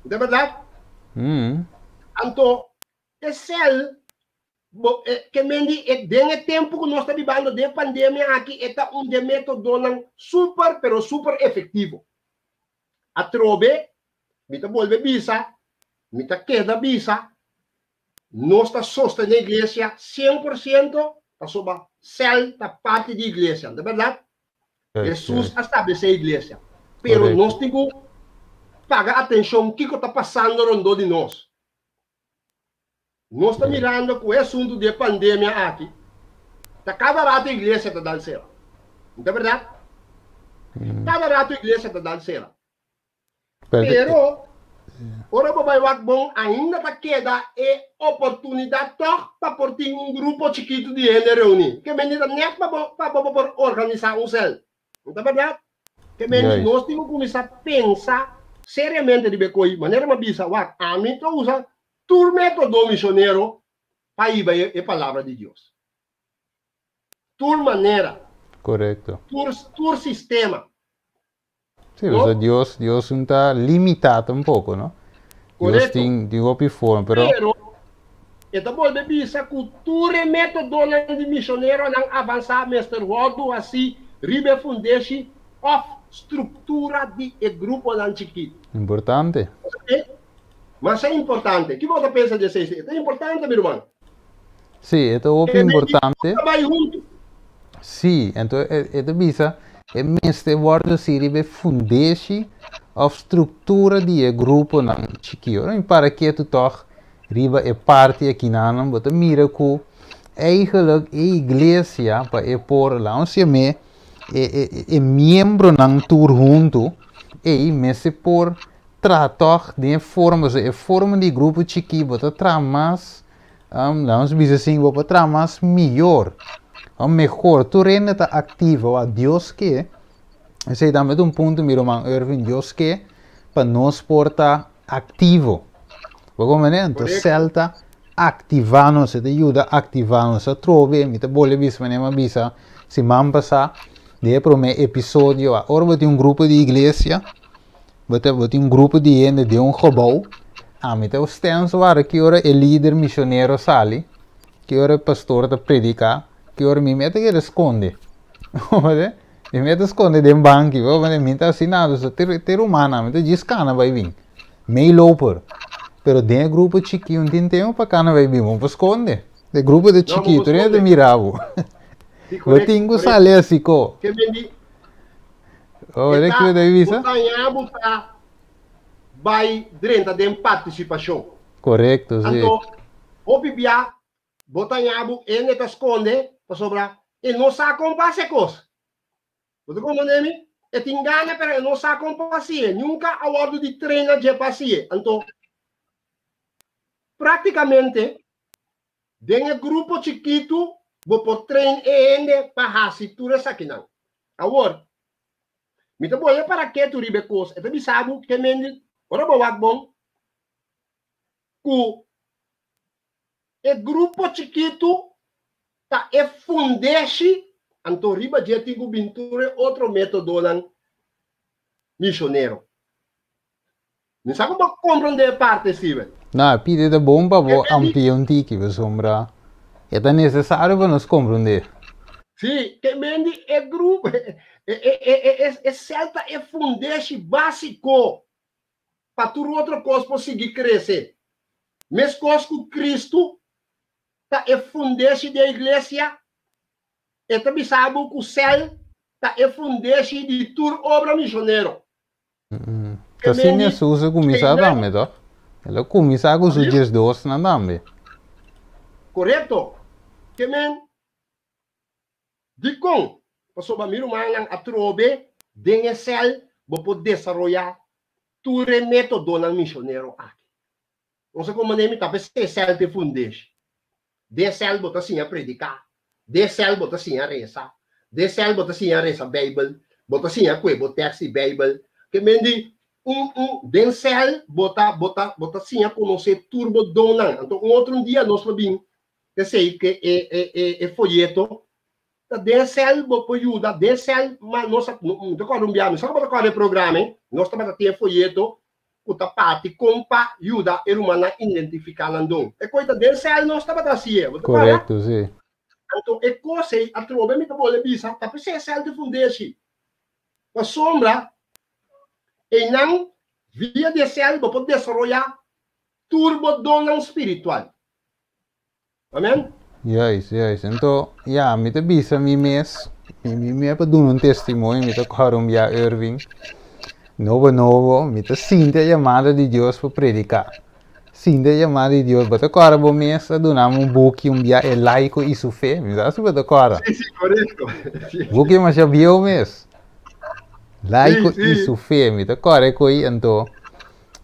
No ta bèrdat? Anto, e sèl, bo, e, ke men di, e, den e tempu ku nos ta bibando den e pandemia aki, e ta un den métodonan super, pero super efektivo. Atrobe, mi ta bolbe bisa, mi ta keda bisa, Nos ta sostené iglesia 100% pasobra sèl ta parti di iglesia, no ta bèrdat? Hesus a stablesé iglesia, pero nos tin ku paga atenshon kiko ta pasando rondó di nos. Nos ta mirando ku e asuntu di e pandemia aki. Ta kada rato iglesia ta dal sera. No ta bèrdat? Kada rato iglesia ta dal sera. Pero, ora bo bai wak bon, ainda ta keda e oportunidat tòg pa por tin un grupo chikitu di hende reuní. Ke mende ta nèt pa bo pa bo por organisá un sèl. No ta bèrdat? Ke mende nos tin ku kuminsá pensa seriamente riba e koi. Manera mi a bisa, wak, ami ta usa tur método misionero pa hiba e palabra di Dios. Tur manera. Korekto. Tur sistema. Sí, no? O Dios, Dios no ta limitá tampoco, no? Dios tin, tin hopi forma, pero... Pero, e ta bolbe bisa ku tur e métodonan di misioneronan avansá mester wòrdu hasí riba e fundeshi òf struktura di e gruponan chikitu. Importante. Masha importante. Kiko bo ta pensa di esei? E ta importante, mi ruman. Sí, e ta hopi importante. Ta bai huntu. Sí, anto e ta bisa e mester wòrdu hasi riba e fundeshi òf struktura di e gruponan chikí. Ora mi para ketu tòg riba e parti akinanan, bo ta mira ku eigenlijk e iglesia pa e por laat ons yam'é e e miembronan tur huntu ei mester por traha tòg den e forma, pasobra e forma di grupo chikí bo ta traha mas, laat nos bisa asin, bo por traha mas miyor o mehor. Tur hende ta aktivo, wak Dios ke, esei tambe ta un punto mi ruman Ervin, Dios ke pa nos por ta aktivo. Bo comprende? Anto sèl ta aktivá nos, e ta yuda aktivá nos. Atrobe mi ta bolbe bisa manera mi a bisa siman pasá den e promé episodio, ora bo tin un grupo di iglesia, Bo ta bo tin un grupo di hende den un gebou. Ami ta stens wara ki ora e lider misionero sali, ki ora e pastor ta prediká, ki ora mi meta keda skonde. Mi meta skonde den banki, mi ta hasi nada, so te rumannan, mi ta djis kana bai bin. Meeloper. Pero den e grupo chikí un tin tempu pa kana bai bin, bo por skonde. E grupo ta chikí, tur hende ta mira bo. Bo tin ku sali asi ko. Oh, E e ta kiko ta bisa? bo taña bo ta bai drenta den partisipashon. Korekto, sí. Anto, hopi bia bo taña bo hende ta skonde pasobra e no sa kon pa hasi e kos. Bo ta komprende mi? E tin gana pero e no sa kon pa hasié. Nunka a wòrdu di trena dje pa hasié. Anto, praktikamente Den e grupo chikitu bo por train e hende pa hasi tur esakinan. Awor, mi ta bolbe para ketu riba e kos, e ta bisa bo ke mendi ora bo wak bon ku e grupo chikitu ta e fundeshi, anto riba dje tin ku bin tur e otro metodonan misionero. Mi sa ku bo komprondé e parti, Steven. No, e pidi ta bon pa bo amplia un tiki, pasobra e ta nesesario pa nos komprondé. Sí, ke men di e grupo, e sèl ta e fundeshi básiko pa tur otro kos por sigui krese. Meskos ku Kristu ta e fundeshi di e iglesia, e ta bisa bo ku sèl ta e fundeshi di tur obra mishonero. Ta asina Hesus a kuminsá tambe, tòg? El a kuminsá ku su diesdosnan tambe. Korekto. Ke men, dikon? Pasobra mi rumannan, atrobe den e sèl bo por desaroyá tur e métodonan misionero aki. No sa komo mi ta p'esei sèl ta e fundeshi. Den sèl bo ta siña prediká, den sèl bo ta siña resa, den sèl bo ta siña resa Beibel, bo ta siña kue bo tèks di Beibel. Ke men di un un den sèl bo ta bo ta bo ta siña konosé tur bo donnan. Anto un otro un dia nos lo bin p'esei ke e e e e foyeto ta den sèl bo por yuda den sèl ma nos a mi ta kòrda un biaha mi sa ku bo ta kòrda e programa ei nos tabata tin e foyeto ku ta parti kon pa yuda e rumannan identifiká nan don. E koi ta den sèl nos tabata hasié, bo ta kòrda? Korekto, sí. Anto e kos ei atrobe mi ta bolbe bisa ta p'esei e sèl ta fundeshi. Pasobra einan via di e sèl bo por desaroyá tur bo donnan spiritual. Amen. Juist, juist. Anto, ya, mi ta bisa mi mes, mi, mi, mi pa duna un testimonio, mi ta kòrda un bia Irving, nobo nobo, mi ta sinti e yamada di Dios pa prediká. Sinti e yamada di Dios. Bo ta kòrda bo mes a duna mi un buki un bia E Laico y su Fe? Mi sa si bo ta kòrda. Sí, sí, korekto. Sí. Buki masha bieu mes. Laico Sí, y sí. su Fe. Mi ta kòrda e koi anto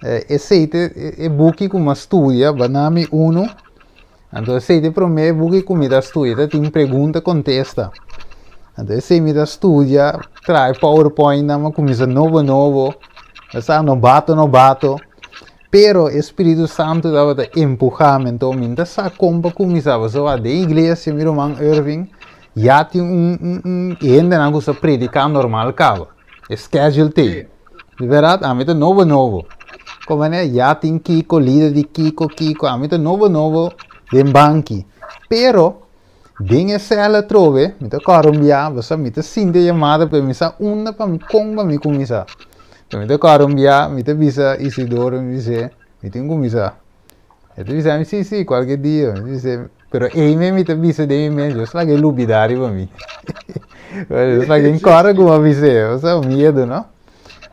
esei ta e buki ku mi a studia, bo a duna mi unu. Anto esei ta e promé buki ku mi ta studia, ta tin pregunta kontesta. Anto esei mi ta studia, traha e powerpointnan, mi a kuminsá nobo nobo, mi sa nobato nobato. Pero e Spiritu Santu tabata empuhá mi, anto mi no ta sa kon pa kuminsá, pasobra den iglesia mi ruman Irving ya tin un un un hendenan ku sa prediká normal kaba, e schedule t'ei. Di bèrdat ami ta nobo nobo. Kon manera ya tin kiko, lider di kiko, kiko, ami ta nobo nobo den banki. Pero den e sèl atrobe mi ta kòrda un bia, pasobra mi ta sinti e yamada pero mi sa unda pa mi, kon pa mi kuminsá. Enton mi ta kòrda un bia, mi ta bisa Isidoro, mi bis'é, mi tin kuminsá. E ta bisa mi, si, si, kualke dia. Mi ta bis'é, pero ei mes mi ta bisa den mi mes, Dios laga e lubidá riba mi. Dios laga e kòrda ku mi a bis'é, osea miedu, no?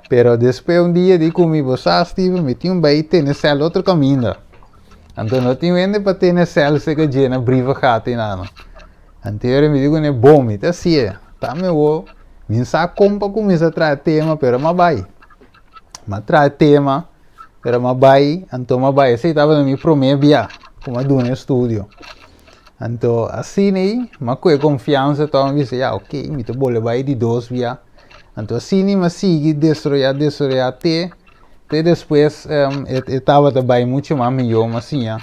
Pero despues un dia di ku mi, bo sa, Steven, mi tin bai tene sèl otro kaminda. Anto no tin hende pa tene sèl seka dje na brievengat einan. Anto ora mi di kuné, bon, mi ta hasié. Ta mi awor, mi no sa kon pa kuminsá traha tema, pero mi a bai. Mi a traha tema. Pero m'a bai, anto m'a bai. Esei tabata mi promé bia ku m'a duna e studio. Anto asina ei m'a kohe konfiansa tòg, mi bisa ya oke, mi ta bolbe bai di dos bia. Anto asina ei m'a sigui desaroyá, desaroyá te te despues e tabata bai muchu mas mihó. M'a siña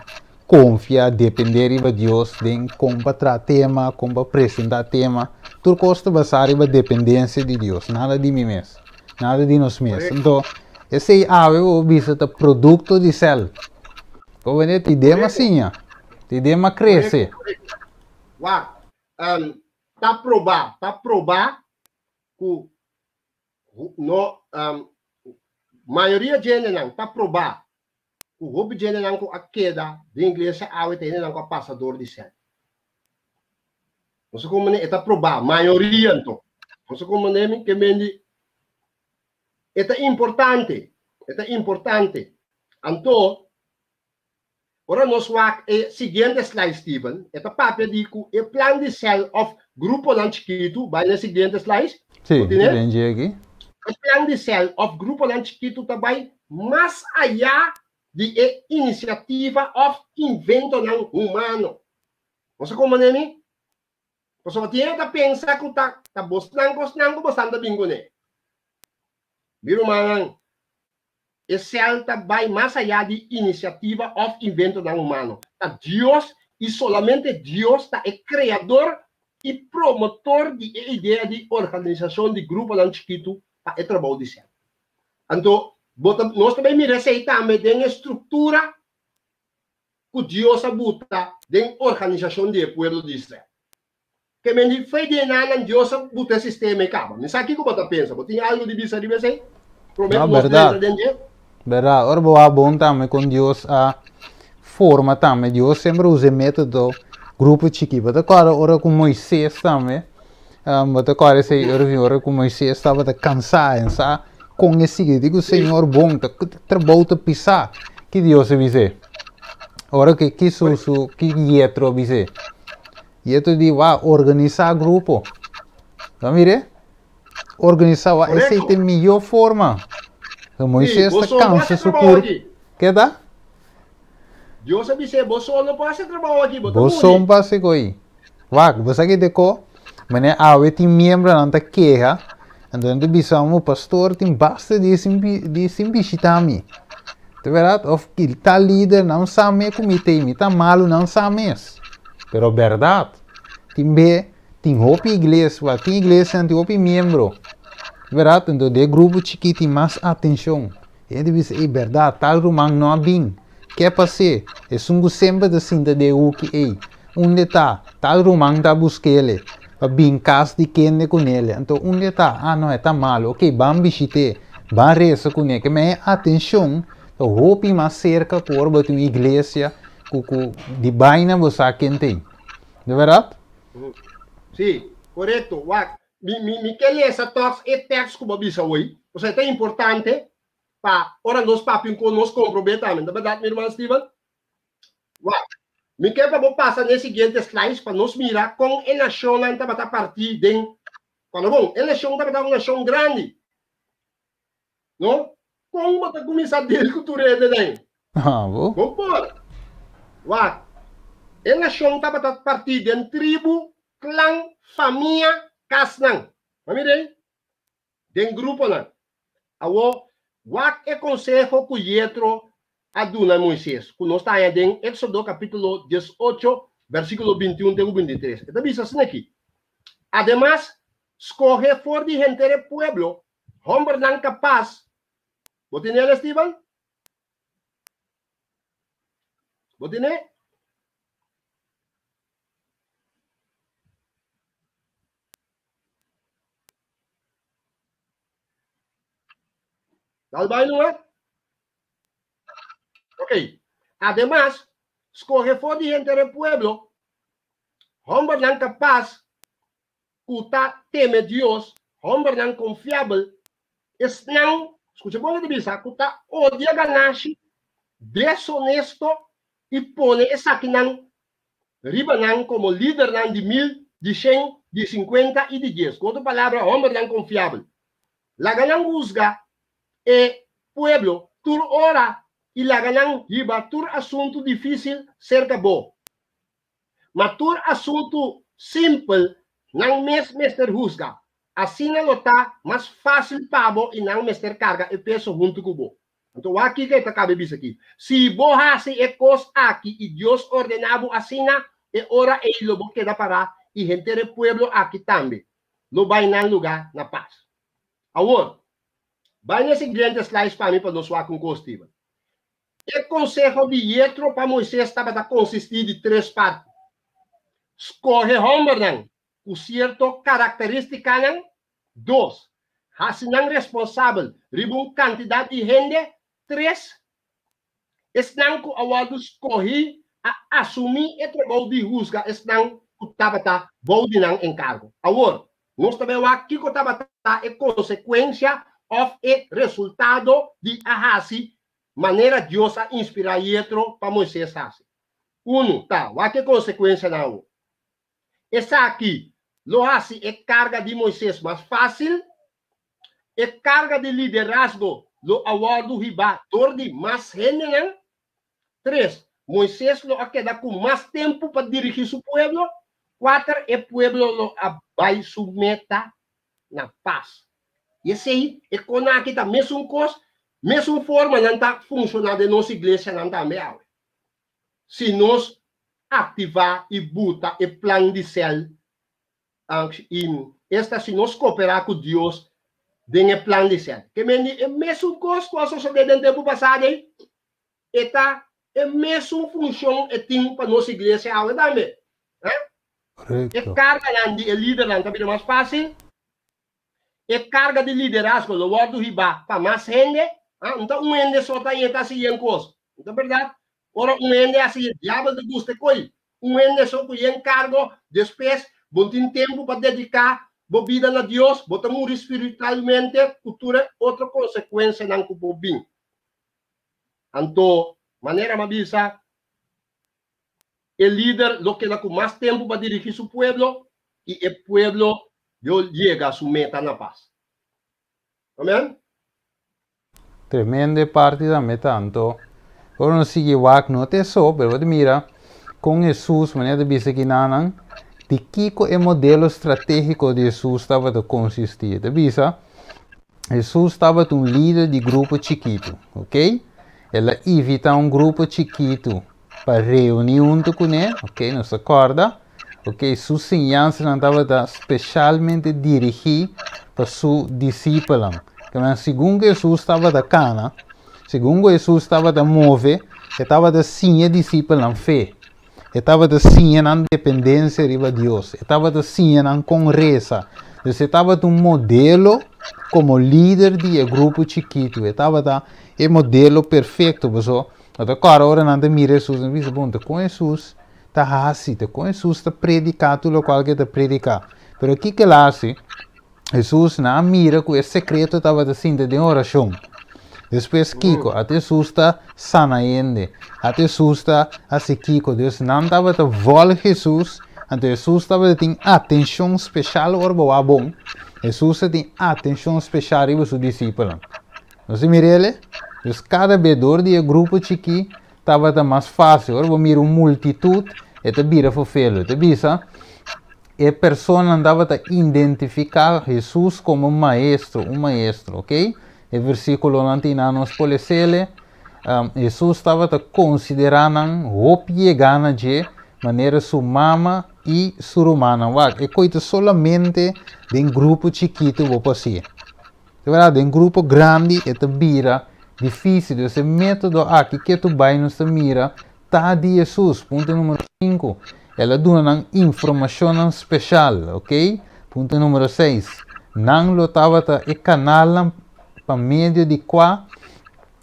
konfia, dependé riba Dios den kon pa traha tema, kon pa presentá tema. Tur kos ta basá riba dependensia di Dios, nada di mi mes. Nada di nos mes. Anto, esei awe bo bisa ta produkto di sèl. Bo wende ti dem a siña, ti dem a krese. Wak, ta probá, ta probá ku no, mayoria djendenan ta probá ku hopi djendenan ku a keda den iglesia awe ta hendenan ku a pasa dor di sèl. Nos a komprendé, e ta probá, mayoria anto. Nos a komprendé mi ke men di e ta importante, e ta importante. Anto, ora nos wak e siguiente slide, Steven, e ta papia di ku e plan di sèl òf gruponan chikitu, bai na e siguiente slide. Sí, Bo tine? den dje aki. E plan di sèl òf gruponan chikitu ta bai mas ayá di e inisiativa òf inventonan humano. Bo sa komo nemi? Pasobra tin hende ta pensa ku ta ta bosnan kosnan ku bosan ta bin kuné. Mi rumannan, e sèl ta bai mas ayá di inisiativa òf inventonan humano. Ta Dios i solamente Dios ta e kreador i promotor di e idea di organisashon di gruponan chikitu pa e trabou di sèl. Anto, bo ta nos ta bai mira esei tambe den e struktura ku Dios a buta den organisashon di e pueblo di Israel. Ke men di fe di e nannan Dios a buta e sistema ei kaba. Mi sa kiko bo ta pensa. Bo tin algu di bisa riba esei? Promé No, ku nos bèrdat. drenta den dje? Bèrdat. Ora bo wak bon tambe kon Dios a forma tambe. Dios semper usa e método grupo chikí. Bo ta kòrda ora ku Moises tambe, bo ta kòrda esei ora fin ora ku Moises tabata kansá en sa kon e sigui. Di ku Señor bon ta trabou ta pisá. Ki Dios a bis'é? Ora ki ki su su ki Yetro a bis'é? Yetro di wak organisá grupo. Bo mire? Organisá wak esei ta e mihó forma. So Moisés ta kansa su kurp. Ke ta? Dios a bis'é, bo so no por hasi e trabou aki, bo ta Bo muri. so no por hasi koi. Wak, bo sa ki deko? Manera awe tin miembronan ta keha, anto nan ta bisa mi, pastor tin basta di sin di sin bishita mi. Ta bèrdat? Òf ki tal lider nan sa me ku mi t'ei, mi ta malu nan sa mes. Pero bèrdat, tin be tin hopi igles, wak tin iglesianan tin hopi miembro. Bèrdat? Anto den e grupo chikí tin mas atenshon. E hende bisa, Ey, bèrdat, tal ruman no a bin. Ke pas'é? Esun ku semper ta sinta den e huki ei, unda e ta? Tal ruman ta busk'ele pa bin kas di kende ku nele. Anto, unda e ta? Ah, no, e ta malu. Oké, ban bishit'é, ban resa kuné. Ke men e atenshon ta hopi mas serka ku ora bo tin un iglesia ku ku di baina bo sa ken t'ei. No bèrdat? Sí, korekto. Wak, Mi, mi, mi ke lesa tòg e tèks ku bo a bisa awor, pasobra e ta importante. pa ora nos papia un kos nos komprobé tambe. Ta bèrdat mi ruman Steven? Wak, mi ke pa bo pasa na e siguiente slides pa nos mira kon e nashonnan tabata partí den Cuando bon, e nashon tabata un nashon grandi. No? Kon bo ta kuminsá deal ku tur hendenan? Ah, bo? Bo por. Wak, e nashon tabata partí den tribu, klan, famia, kasnan. Bo mira ei? Den gruponan. Awor, wak e konseho ku Yetro a duna Moises, ku nos ta haña den Éksodo kapítulo 18, versíkulo 21 te ku 23. E ta bisa asina aki, Ademas, skohe for di henter e pueblo hòmbernan kapas. Bo tene el, Esteban? Bo tene? Dal bai numa. Ok. Ademas, skohe for di henter e pueblo hombernan kapas ku ta teme Dios, hombernan konfiabel, esnan, skucha bon lo ta bisa, ku ta odia ganashi, desonesto i pone esakinan riba nan komo lidernan di mil, di shen, di sinkuenta i di dies. Ku otro palabra, hòmbernan konfiabel. Laga nan husga e pueblo tur ora i laga nan hiba tur asuntu difísil serka bo. Ma tur asuntu simpel nan mes mester husga. Asina lo ta mas fásil pa bo i nan mester karga e peso huntu ku bo. Anto wak kiko e ta kaba e bisa aki, Si bo hasi e kos aki i Dios ordená bo asina, e ora ei lo bo keda pará i henter e pueblo aki tambe lo bai nan lugá na pas. Awor, bai na e siguiente slides pa mi pa nos wak un kos, Steven. E konseho di Yetro pa Moises tabata konsistí di tres parti, Skohe hòmbernan ku sierto karakterístikanan Dos, hasi nan responsabel riba un kantidat di hende. Tres, esnan ku a wòrdu skohí a asumí e trabou di husga esnan ku tabata bou di nan enkargo. Awor, nos ta bai wak kiko tabata e konsekuensia òf e resultado di a hasi manera Dios a inspirá Yetro pa Moises hasi. Unu, ta wak e konsekuensianan awor. Esaki lo hasi e karga di Moises mas fásil. E karga di liderazgo lo a wòrdu hibá dor di mas hendenan. Tres, Moises lo a keda ku mas tempu pa dirigí su pueblo. Kuater, e pueblo lo a bai su meta na pas. I esei, e konan aki ta mesun kos, mesun forma nan ta funshoná den nos iglesianan tambe awe. Si nos aktivá i buta e plan di sèl i esta si nos koperá ku Dios den e plan di sèl. Ke men di e mesun kos ku a sosodé den tempu pasado ei, e ta e mesun funshon e tin pa nos iglesia awe tambe. E karganan di e lidernan ta bira mas fásil, e karga di liderazgo lo wòrdu hibá pa mas hende. No ta un hende so ta yeta hasi yen kos. No ta bèrdat? Ora un hende hasi e diabel ta gusta e koi. Un hende so ku yen kargo, despues bo no tin tempu pa dediká bo bida na Dios, bo ta muri spiritualmente ku tur e otro konsekuensianan ku por bin. Anto, manera mi a bisa, e lider lo keda ku mas tempu pa dirigí su pueblo i e pueblo lo yega su meta na pas. Amen. Tremendo e parti tambe tanto. Ora nos sigui wak no ta eso, pero bo ta mira kon Hesus, manera ta bisa kinanan, di kiko e modelo strategiko di Hesus tabata konsisti. E ta bisa, Hesus tabata un lider di grupo chikitu, ok? El a invita un grupo chikitu pa reuní huntu kuné, ok? Nos ta kòrda, ok? Su siñansanan tabata speshalmente dirigí pa su disipelnan. Kema segun ku Hesus tabata kana, segun ku Hesus tabata move, e tabata siña e disipelnan fe. E tabata siña nan dependensia riba Dios. E tabata siña nan kon resa. Dus e tabata un modelo komo lider di e grupo chikitu. E tabata e modelo perfekto. Paso, no ta kòrda ora nan ta mira Hesus, nan bisa, bon, ta kon Hesus ta hasi? Ta kon Hesus ta prediká tur lokual ku e ta prediká? Pero kiko el a hasi? Hesus, nan a mira ku e sekreto tabata sinta den orashon. Despues kiko? Ata Hesus ta sana hende. Ata Hesus ta hasi kiko? Dus nan tabata vòlg Hesus, anto Hesus tabata tin atenshon speshal ora bo wak bon. Hesus ta tin atenshon speshal riba su disipelnan. Nos a mira el? Dus kada be dor di e grupo chikí tabata mas fásil. Ora bo mira un multitut, e ta bira fofelo. E ta bisa, E personanan tabata identifiká Hesus komo maestro, un maestro, ok? E versíkulonan tin nan nos por les'ele. Hesus tabata konsiderá nan hopi yegá na dje manera su mama i su rumannan. Wak, e koi ta solamente den grupo chikitu bo por hasié. Ta bèrdat, den grupo grandi e ta bira difísil. Dus e método aki ke tu bai nos ta mira Ta di Hesus. Punto numero sinku, El a duna nan informashonnan speshal, ok. Punto numero seis, Nan lo tabata e kanalnan pa medio di kua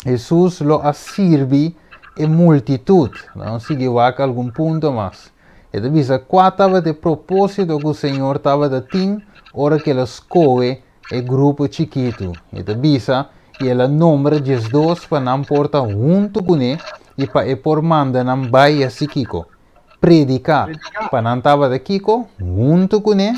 Hesus lo a sirbi e multitut. Nos sigui wak algun punto mas. E ta bisa kua tabata e propósito ku Señor tabata tin ora ku el a skohe e grupo chikitu. E ta bisa, I el a nombra 12 pa nan por ta huntu kuné i pa e por manda nan bai hasi kiko? Prediká. Pa nan tabata kiko? Huntu kuné.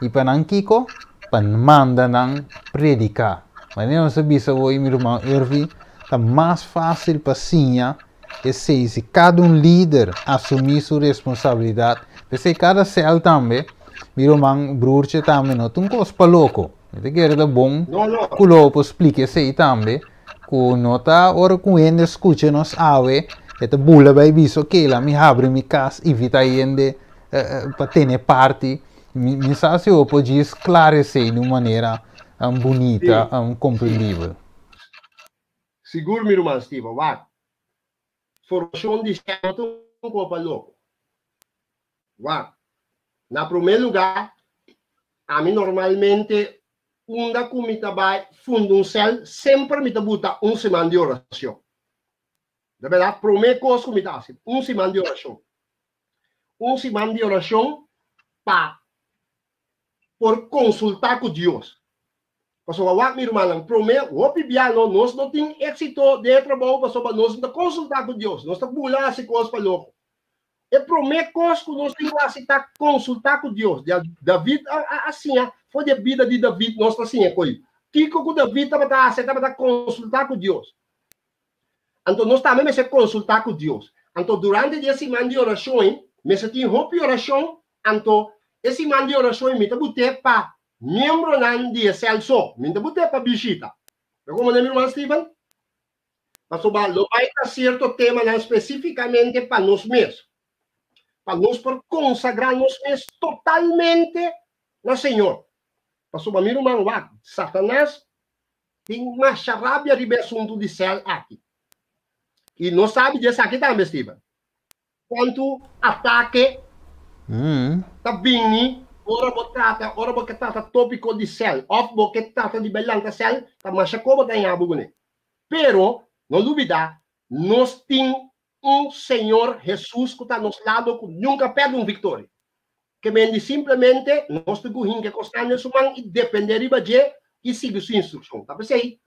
I pa nan kiko? Pa manda nan prediká. Manera nos a bisa awor, mi ruman Irvy, ta mas fásil pa siña esei si kada un lider asumí su responsabilidat. P'esei kada sèl tambe, mi ruman broertje tambe, no ta un kos pa loko. Mi ta kere ta bon ku lo por splika esei tambe, ku no ta ora ku hende skucha nos awe, e ta bula bai bisa, ok, la mi habri mi kas, invitá hende pa tene parti. Mi sa si bo por djis klara esei di un manera bunita, komprendibel. Sigur mi ruman Steven, wak, formashon di sèl no ta un kopa loko. Wak, na promé lugá, ami normalmente unda ku mi ta bai funda un sèl, semper mi ta buta un siman di orashon. Ta bèrdat, promé kos ku mi ta hasi, un siman di orashon. Un siman di orashon pa por konsultá ku Dios. Pasobra wak mi rumannan, promé hopi bia no, nos no tin éksito den e trabou pasobra nos no ta konsultá ku Dios, nos ta bula hasi kos pa loko. E promé kos ku nos tin ku hasi ta konsultá ku Dios. David a siña, for di e bida di David nos ta siña koe. Kiko ku David tabata hasi? E tabata konsultá ku Dios. Anto nos tambe mester konsultá ku Dios. Anto durante di e siman di orashon ei, mester tin hopi orashon. Anto e siman di orashon ei mi ta but'é pa miembronan di e sèl so, mi no ta but'é pa bishita. Bo komo mi ruman Steven? Pasobra lo bai ta sierto temanan spesífikamente pa nos mes, pa nos por konsagrá nos mes totalmente na Señor. Pasobra mi ruman wak, Satanas Tin masha rabia riba e asuntu di sèl aki. I nos sabi di esaki tambe, Steven. Kuantu atake ta bini ora bo trata, ora bo ke trata tópiko di sèl òf bo ke trata di bai lanta sèl, ta masha ko bo ta haña bo kuné. Pero, no lubidá, nos tin un Señor Hesus ku ta nos lado ku nunka pèrdè un viktoria. Ke men di simplemente nos tin ku hinka e kosnan den su man i dependé riba dje i sigui su instrukshon. Ta p'esei,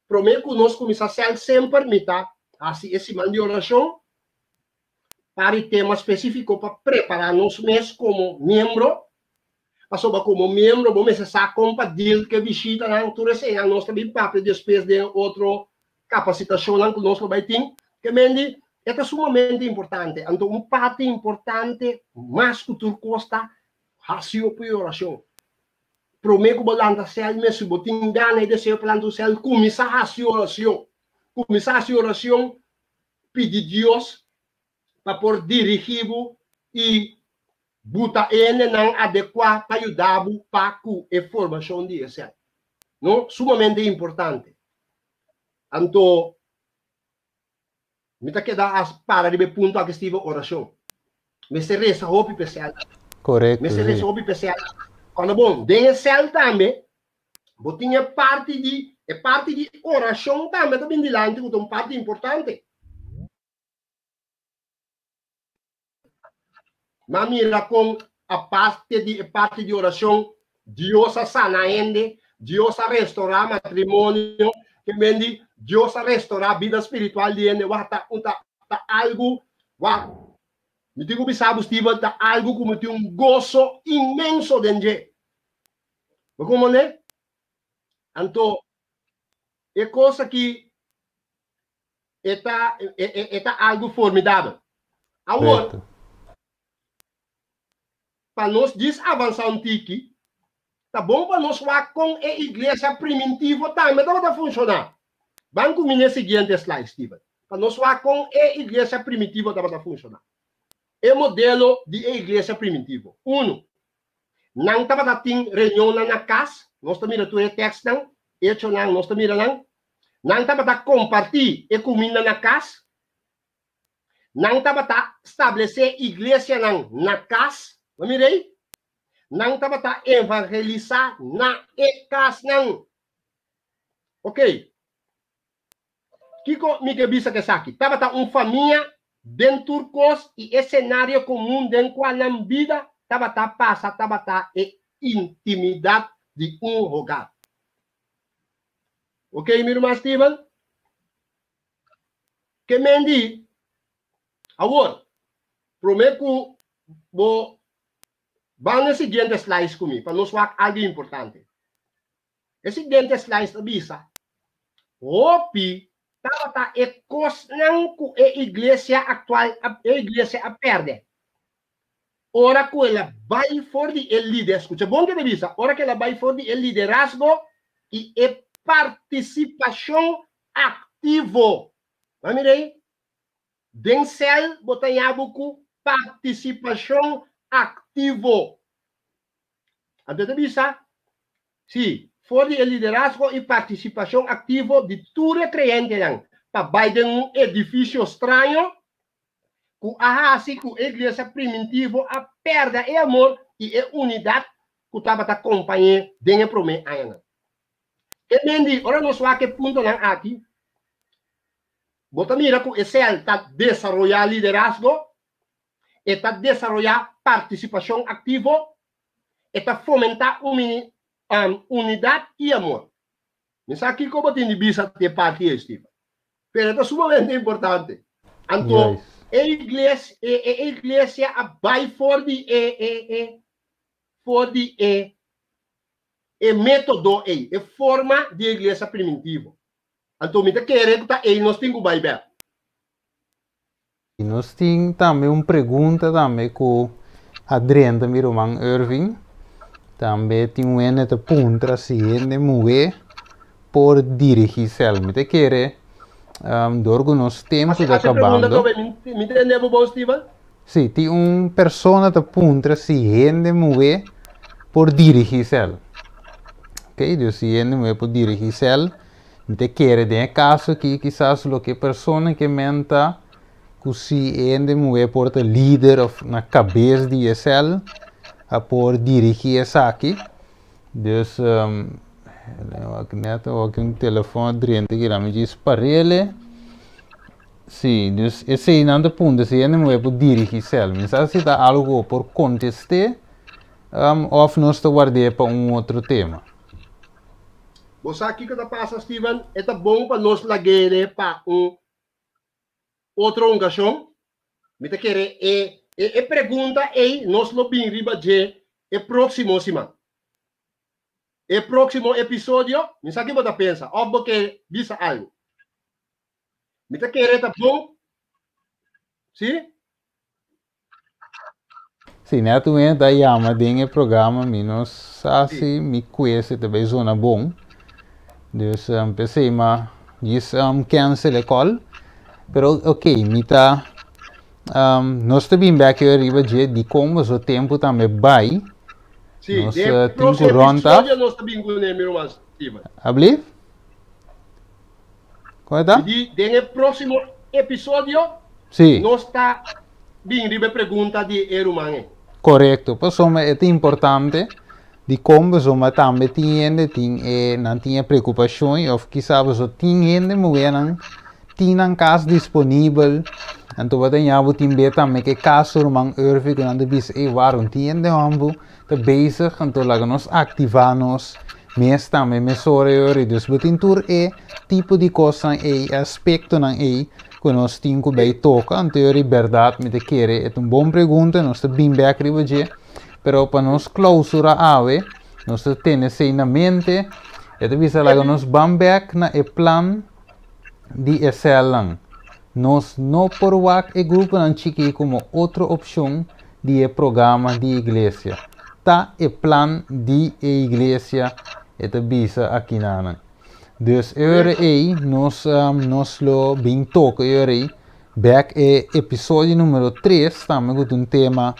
promé ku nos kuminsá sèl semper mi ta hasi e siman di orashon pa ri tema spesífiko pa prepará nos mes komo miembro, pasobra komo miembro bo mester sa kon pa deal ku e bishitanan, tur eseinan nos ta bin papia despues den otro kapasitashonnan ku nos lo bai tin. Ke men di e ta sumamente importante. Anto un parti importante mas ku tur kos ta hasi hopi orashon. Promé ku bo lanta sèl mes, si bo tin gana i deseo pa lanta un sèl, kuminsá hasi orashon. Kuminsá hasi orashon, pidi Dios pa por dirigí bo i buta e hendenan adekuá pa yuda bo pa ku e formashon di e sèl. No? Sumamente importante. Anto mi ta keda a para riba e punto aki Steven, orashon. Mester resa hopi pa e sèl. Korekto, Mester resa sí. hopi pa e sèl. Kòrda bon, den e sèl tambe bo tin e parti di e parti di orashon tambe ta bin dilanti ku ta un parti importante. Ma mira kon aparte di e parti di orashon, Dios a sana hende, Dios a restorá matrimonio, ke men di, Dios a restorá bida spiritual di hende, wak ta un ta ta algu, wak, mi tin ku bisa bo Steven, ta algu ku mi tin un goso inmenso den dje. Bo komprondé? Anto e kos aki e ta e ta algu formidabel. Awor, pa nos djis avansá un tiki, ta bon pa nos wak kon e iglesia primintivo tambe tabata funshoná. Ban ku mi n'e siguiente slide, Steven, pa nos wak kon e iglesia primitivo tabata funshoná. E modelo di e iglesia primitivo. Unu, nan tabata tin reunionnan na kas, nos ta mira tur e tèkstnan, Echonan, nos ta mira nan. Nan tabata kompartí e kuminda na kas. Nan tabata stablesé iglesianan na kas. Bo mira ei? Nan tabata evangelisá na e kasnan. Ok. Kiko mi ke bisa ku esaki? Tabata un famia den tur kos i e senario komun den kua nan bida tabata pasa tabata e intimidat di un hogar. Ok, mi ruman Steven? Ke men di, Awor, promé ku bo ban na e siguiente slides ku mi pa nos wak algu importante. E siguiente slides ta bisa, Hopi tabata e kosnan ku e iglesia aktual e iglesia a pèrdè ora ku el a bai for di e lider, skucha bon ke ta bisa, ora ku el a bai for di e liderazgo i e partisipashon aktivo. Bo a mira ei? Den sèl bo ta haña bo ku partisipashon aktivo. Anto e ta bisa, Sí, for di e liderazgo i partisipashon aktivo di tur e kreyentenan pa bai den un edifisio straño ku a hasi ku e iglesia primintivo a pèrdè e amor i e unidat ku tabata kompañ'é den e promé añanan. E men di, ora nos wak e puntonan aki, bo ta mira ku e sèl ta desaroyá liderazgo, e ta desaroyá partisipashon aktivo, e ta fomentá unidat i amor. Mi sa kiko bo tin di bisa di e parti ei, Steven, pero e ta sumamente importante. Anto, e iglesia, e iglesia a bai for di e, e, e, for di e, e método ei, e forma di e iglesia primitivo. Anto mi ta kere ku ta ei nos tin ku bai bèk. I nos tin tambe un pregunta tambe ku a drenta mi ruman Irving. Tambe tin un hende ta puntra si hende muhé por dirigí sèl. Mi ta kere dor ku nos tempu ta kabando. Mi tende bo bon, Steven? Sí, tin un persona ta puntra si hende muhé por dirigí sèl. Ok, dus si hende muhé por dirigí sèl. Mi ta kere den e kaso aki kisas loke e persona ke men ta ku si e hende muhé por ta lider òf na kabes di e sèl a por dirigí esaki. Dus wak nèt awor ki un telefòn a drenta aki mi djis parele. Si, dus esei nan ta puntra si hende muhé por dirigí sèl. Mi sa si ta algu ku bo por kontest'é òf nos ta ward'é pa un otro tema. Bo sa kiko ta pasa, Steven? E ta bon pa nos lag'é pa un otro okashon. Mi ta kere e e pregunta ei nos lo bin riba dje e próksimo siman. E próksimo episodio, mi sa ki bo ta pensa òf bo ke bisa algu. Mi ta kere ta bon, si? Si net un hende ta yama den e programa mi no sa si mi kuese ta bay zona bon. Dus p'esei ma djis cancel e call. Pero ok mi ta nos ta bin bek yo riba dje dikon boso tempu tambe bay. Si, Nos den e tin ku próximo rond af. episodio nos ta bin kuné mi ruman Steven. Ablief? Kon e ta? Mi di den e próximo episodio Si. nos ta bin riba e pregunta di e ruman ei. Korekto, pasobra e ta importante dikon pasobra tambe tin hende tin e nan tin e preokupashon ei òf kisa pasobra tin hende muhernan tin nan kas disponibel anto bo ta ña bo tin be tambe ke kaso ruman Urvy ku nan ta bisa ey waron tin hende hòmber ta bezig anto laga nos aktivá nos. Mes tambe mesora e ora ei. Dus bo tin tur e tipo di kosnan ei, e aspektonan ei ku nos tin ku bai toka. Anto e ora ei bèrdat mi ta kere e ta un bon pregunta, nos ta bin bèk riba dje. Pero pa nos klousura awe, nos ta tene esei na mente. E ta bisa laga nos ban bèk na e plan di e sèlnan. Nos no por wak e gruponan chikí komo otro opshon di e programa di iglesia. Ta e plan di e iglesia, e ta bisa akinanan. Dus e ora ei nos nos lo bin toka e ora ei bek e episodio numero tres tambe ku ta un tema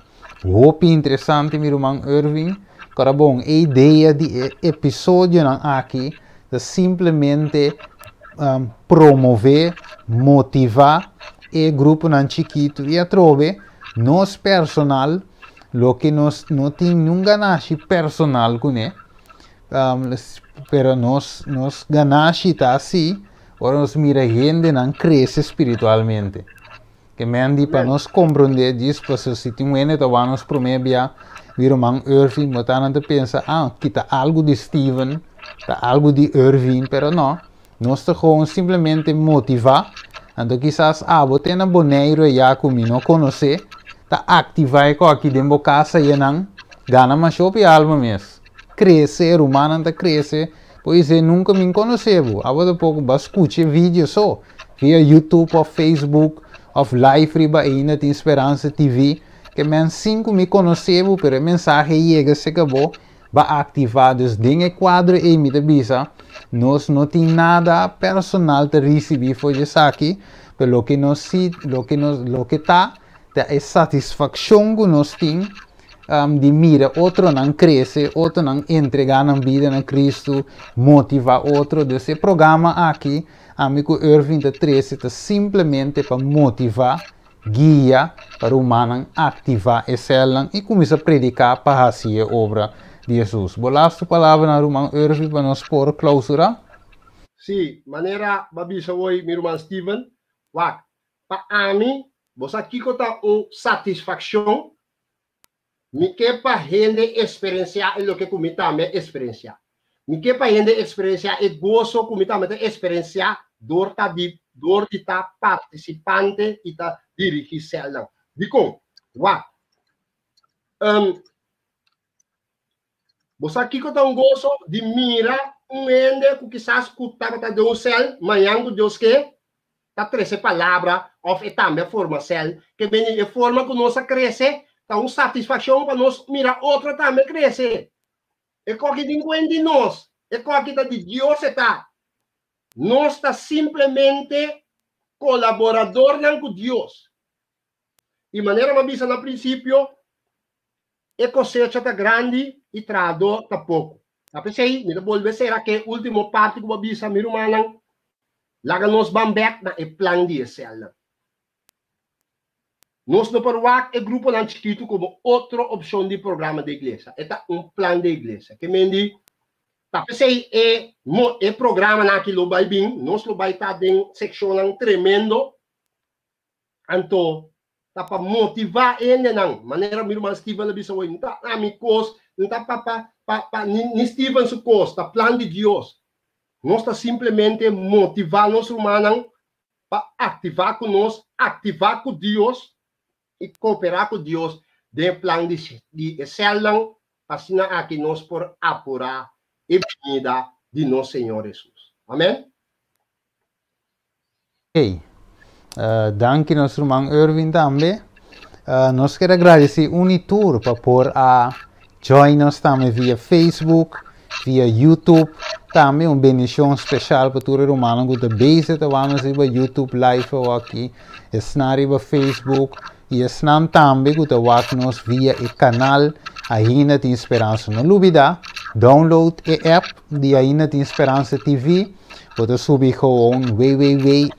hopi interesante mi ruman Irving. Kora bon e idea di e episodionan aki ta simplemente promove, motiva e gruponan chikitu i atrobe nos personal loke nos no tin niun ganashi personal kuné, pero nos nos ganashi ta si ora nos mira hendenan krese spiritualmente. Ke men di pa nos komprondé djis pasobra si tin un hende ta wak nos promé bia mi ruman Irving bo ta nan ta pensa ah kita algu di Steven ta algu di Irving pero no nos ta gewoon simplemente motivá anto kisas abo te na Boneiru ayá ku mi no konosé ta aktivá e kòki den bo kas ayanan gana masha hopi alma mes krese rumannan ta krese por esei nunka mi konosé bo abo tampoko bo a skucha e video so. Via YouTube of Facebook of live riba Ainda Tin Speransa TV. Ke men sin ku mi konosé bo pero e mensahe yega serka bo, ba aktivá. Dus den e kuadro ei mi ta bisa nos no tin nada personal ta risibí for di esaki, pero loke nos si loke nos loke ta ta e satisfakshon ku nos tin di mira otronan krese, otronan entregá nan bida na Kristu, motivá otro. Dus e programa aki Ami ku Irving ta trese ta simplemente pa motivá, guia, pa rumannan aktivá e sèlnan i kuminsá prediká pa hasi e obra di Hesus. Bo lastu palabranan ruman Irving pa nos por klousurá? Sí, manera bo a bisa hoy mi ruman Steven, wak, pa ami, bo sa kiko ta un satisfakshon? Mi ke pa hende eksperensiá e loke ku mi tambe a eksperensiá. Mi ke pa hende eksperensiá e goso ku mi tambe ta eksperensiá dor ta di dor di ta partisipante i ta dirigí sèlnan. Dikon? Wak. Bo sa kiko ta un goso? Di mira un hende ku kisas ku tabata den un sèl, mañan ku Dios ke, ta trese palabra òf e tambe a forma sèl. Ke bini e forma ku nos a krese ta un satisfakshon pa nos mira otro tambe krese. E koki tin kuen di nos, e koki ta di Dios e ta. Nos ta simplemente kolaboradornan ku Dios. I manera mi a bisa na prinsipio, E kosecha ta grandi i trahadó ta poko. Ta p'esei mi ta bolbe sera ku e último parti ku bo a bisa, mi rumannan, laga nos ban bèk na e plan di e sèlnan. Nos no por wak e gruponan chikitu komo otro opshon di programa di iglesia. E ta un plan di iglesia. Ke men di, ta p'esei e e programanan aki lo bai bin, nos lo bai ta den sekshonnan tremendo. Anto ta pa motivá hendenan, manera mi ruman Steven a bisa hoy, no ta ami kos, no ta pa pa pa pa ni ni Steven su kos, ta plan di Dios. Nos ta simplemente motivá nos rumannan pa aktivá ku nos, aktivá ku Dios i kooperá ku Dios den e plan di di e sèlnan, pa asina aki nos por apurá e binida di nos Señor Hesus. Amèn. Hey. Danki nos ruman Irving tambe. Nos ker a gradeci un y tur pa por a join nos tambe via Facebook, via YouTube. Tambe un bendicion special pa tur e rumannan cu ta bezig ta wak nos riba YouTube live awaki, esnan riba Facebook y esnan tambe cu ta wak nos via e canal Ainda Tin Speransa. No lubida download e app di Ainda Tin Speransa TV. Bo ta subi gewoon www.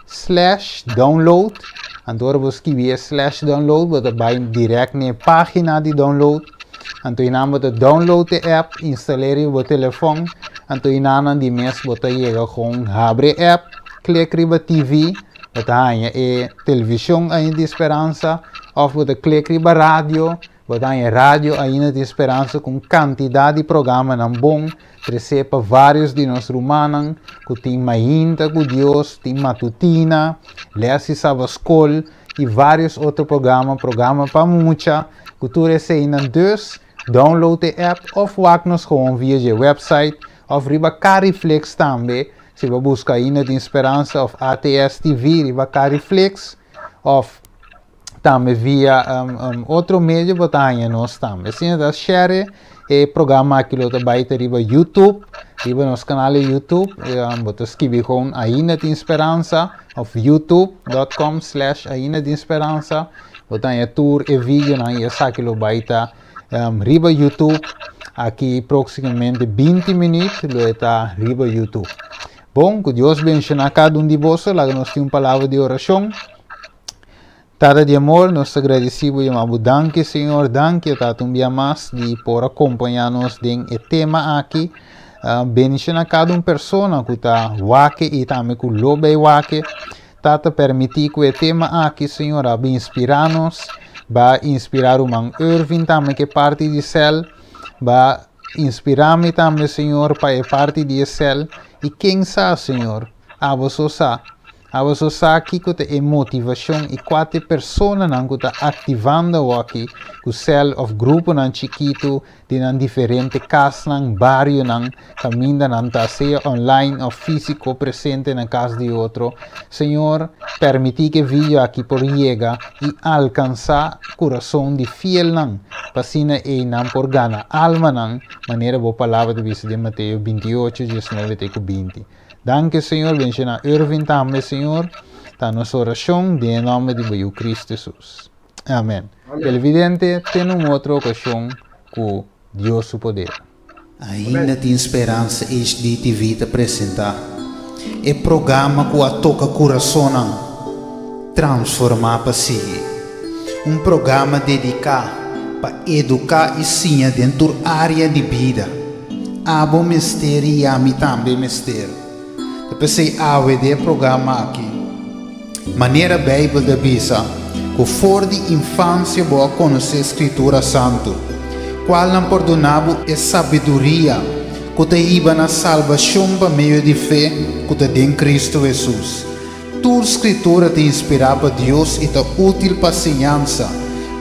Slash download. Anto ora bo skibi e slash download, bo ta bai direct na e pagina di download. Anto einan bo ta download e app, instal'é riba bo telefon. Anto einanan di mes bo ta yega gewoon habri e app, klik riba TV, bo ta haña e television Ainda di Speransa, of bo ta klik riba radio. Bo ta haña radio Ainda Tin Speransa ku un kantidat di programanan bon tresé pa vários di nos rumannan ku tin Mainta ku Dios, tin Matutina, Lès di Sabaskol i vários otro programa, programa pa mucha, ku tur eseinan. Dus, download e app òf wak nos gewoon via dje website òf riba Cariflix tambe, si bo buska Ainda Tin Speransa òf ATS TV riba Cariflix òf Tambe via otro medio bo ta haña nos tambe. Asina ta share e programa aki lo ta bai ta riba YouTube, riba nos kanal di YouTube. Bo ta skibi gewoon Ainda Tin Speransa of youtube.com slash Ainda Tin Speransa. Bo ta haña tur e videonan i esaki lo bai ta riba YouTube. Aki próximamente 20 minuut lo e ta riba YouTube. Bon, ku Dios benshoná kada un di boso. Laga nos tin un palabra di orashon. Tata di amor, nos ta gradisí bo yama bo danki, Señor, danki, Tata, un bia mas di por a kompañá nos den e tema aki. Uh, bendiciona kada un persona ku ta wake i tambe ku lo bay wake. Tata, permití ku e tema aki, Señor, a inspirá nos, ba inspirá ruman Irving tambe ke parti di sel, ba inspirá mi tambe, Señor, pa e parti di e sel. I ken sa, Señor, abo so sa. Abo so sa kiko ta e motivashon i kua ta e personanan ku ta aktivando awoki ku sèl òf gruponan chikitu di nan diferente kasnan, barionan, kaminda nan ta, sea online òf físiko presente na kas di otro. Señor, permití ku e video aki por yega i alkansá kurason di fielnan, pa asina ei nan por gana almanan, manera bo Palabra ta bisa den Mateo 28, 19 te ku 20. Danki Señor, bendiciona Irving tambe Señor. Ta nos oracion den e nomber di bo Yu Cristo Jesus. Amen. Televidente, te na un otro ocasion cu Dios su poder. Ainda Tin Speransa HDTV ta presenta e programa cu a toca curasonnan, Transforma pa Sigui. Un programa dedica pa educa y siña den tur area di bida. Abo mester i ami tambe mester. Ta p'esei awe den e programa aki, manera Beibel ta bisa ku for di infansia bo a konosé Skritura Santu, kualnan por duna bo e sabiduria ku ta hiba na salbashon pa medio di fe ku ta den Kristu Hesus. Tur Skritura ta inspirá pa Dios i ta útil pa siñansa,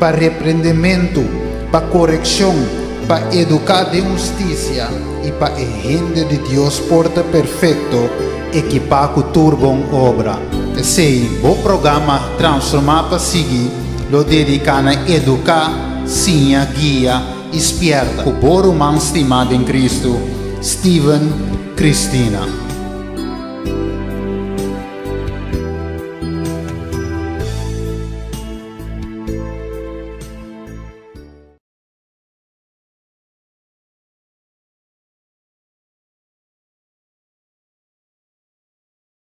pa reprendementu, pa korekshon, pa eduká den hustisia i pa e hende di Dios por ta perfekto, ekipá ku tur bon obra. P'esei, bo programa Transformá pa Sigui lo dediká na eduká, siña, guia i spièrta ku bo ruman stimá den Kristu, Steven Christina.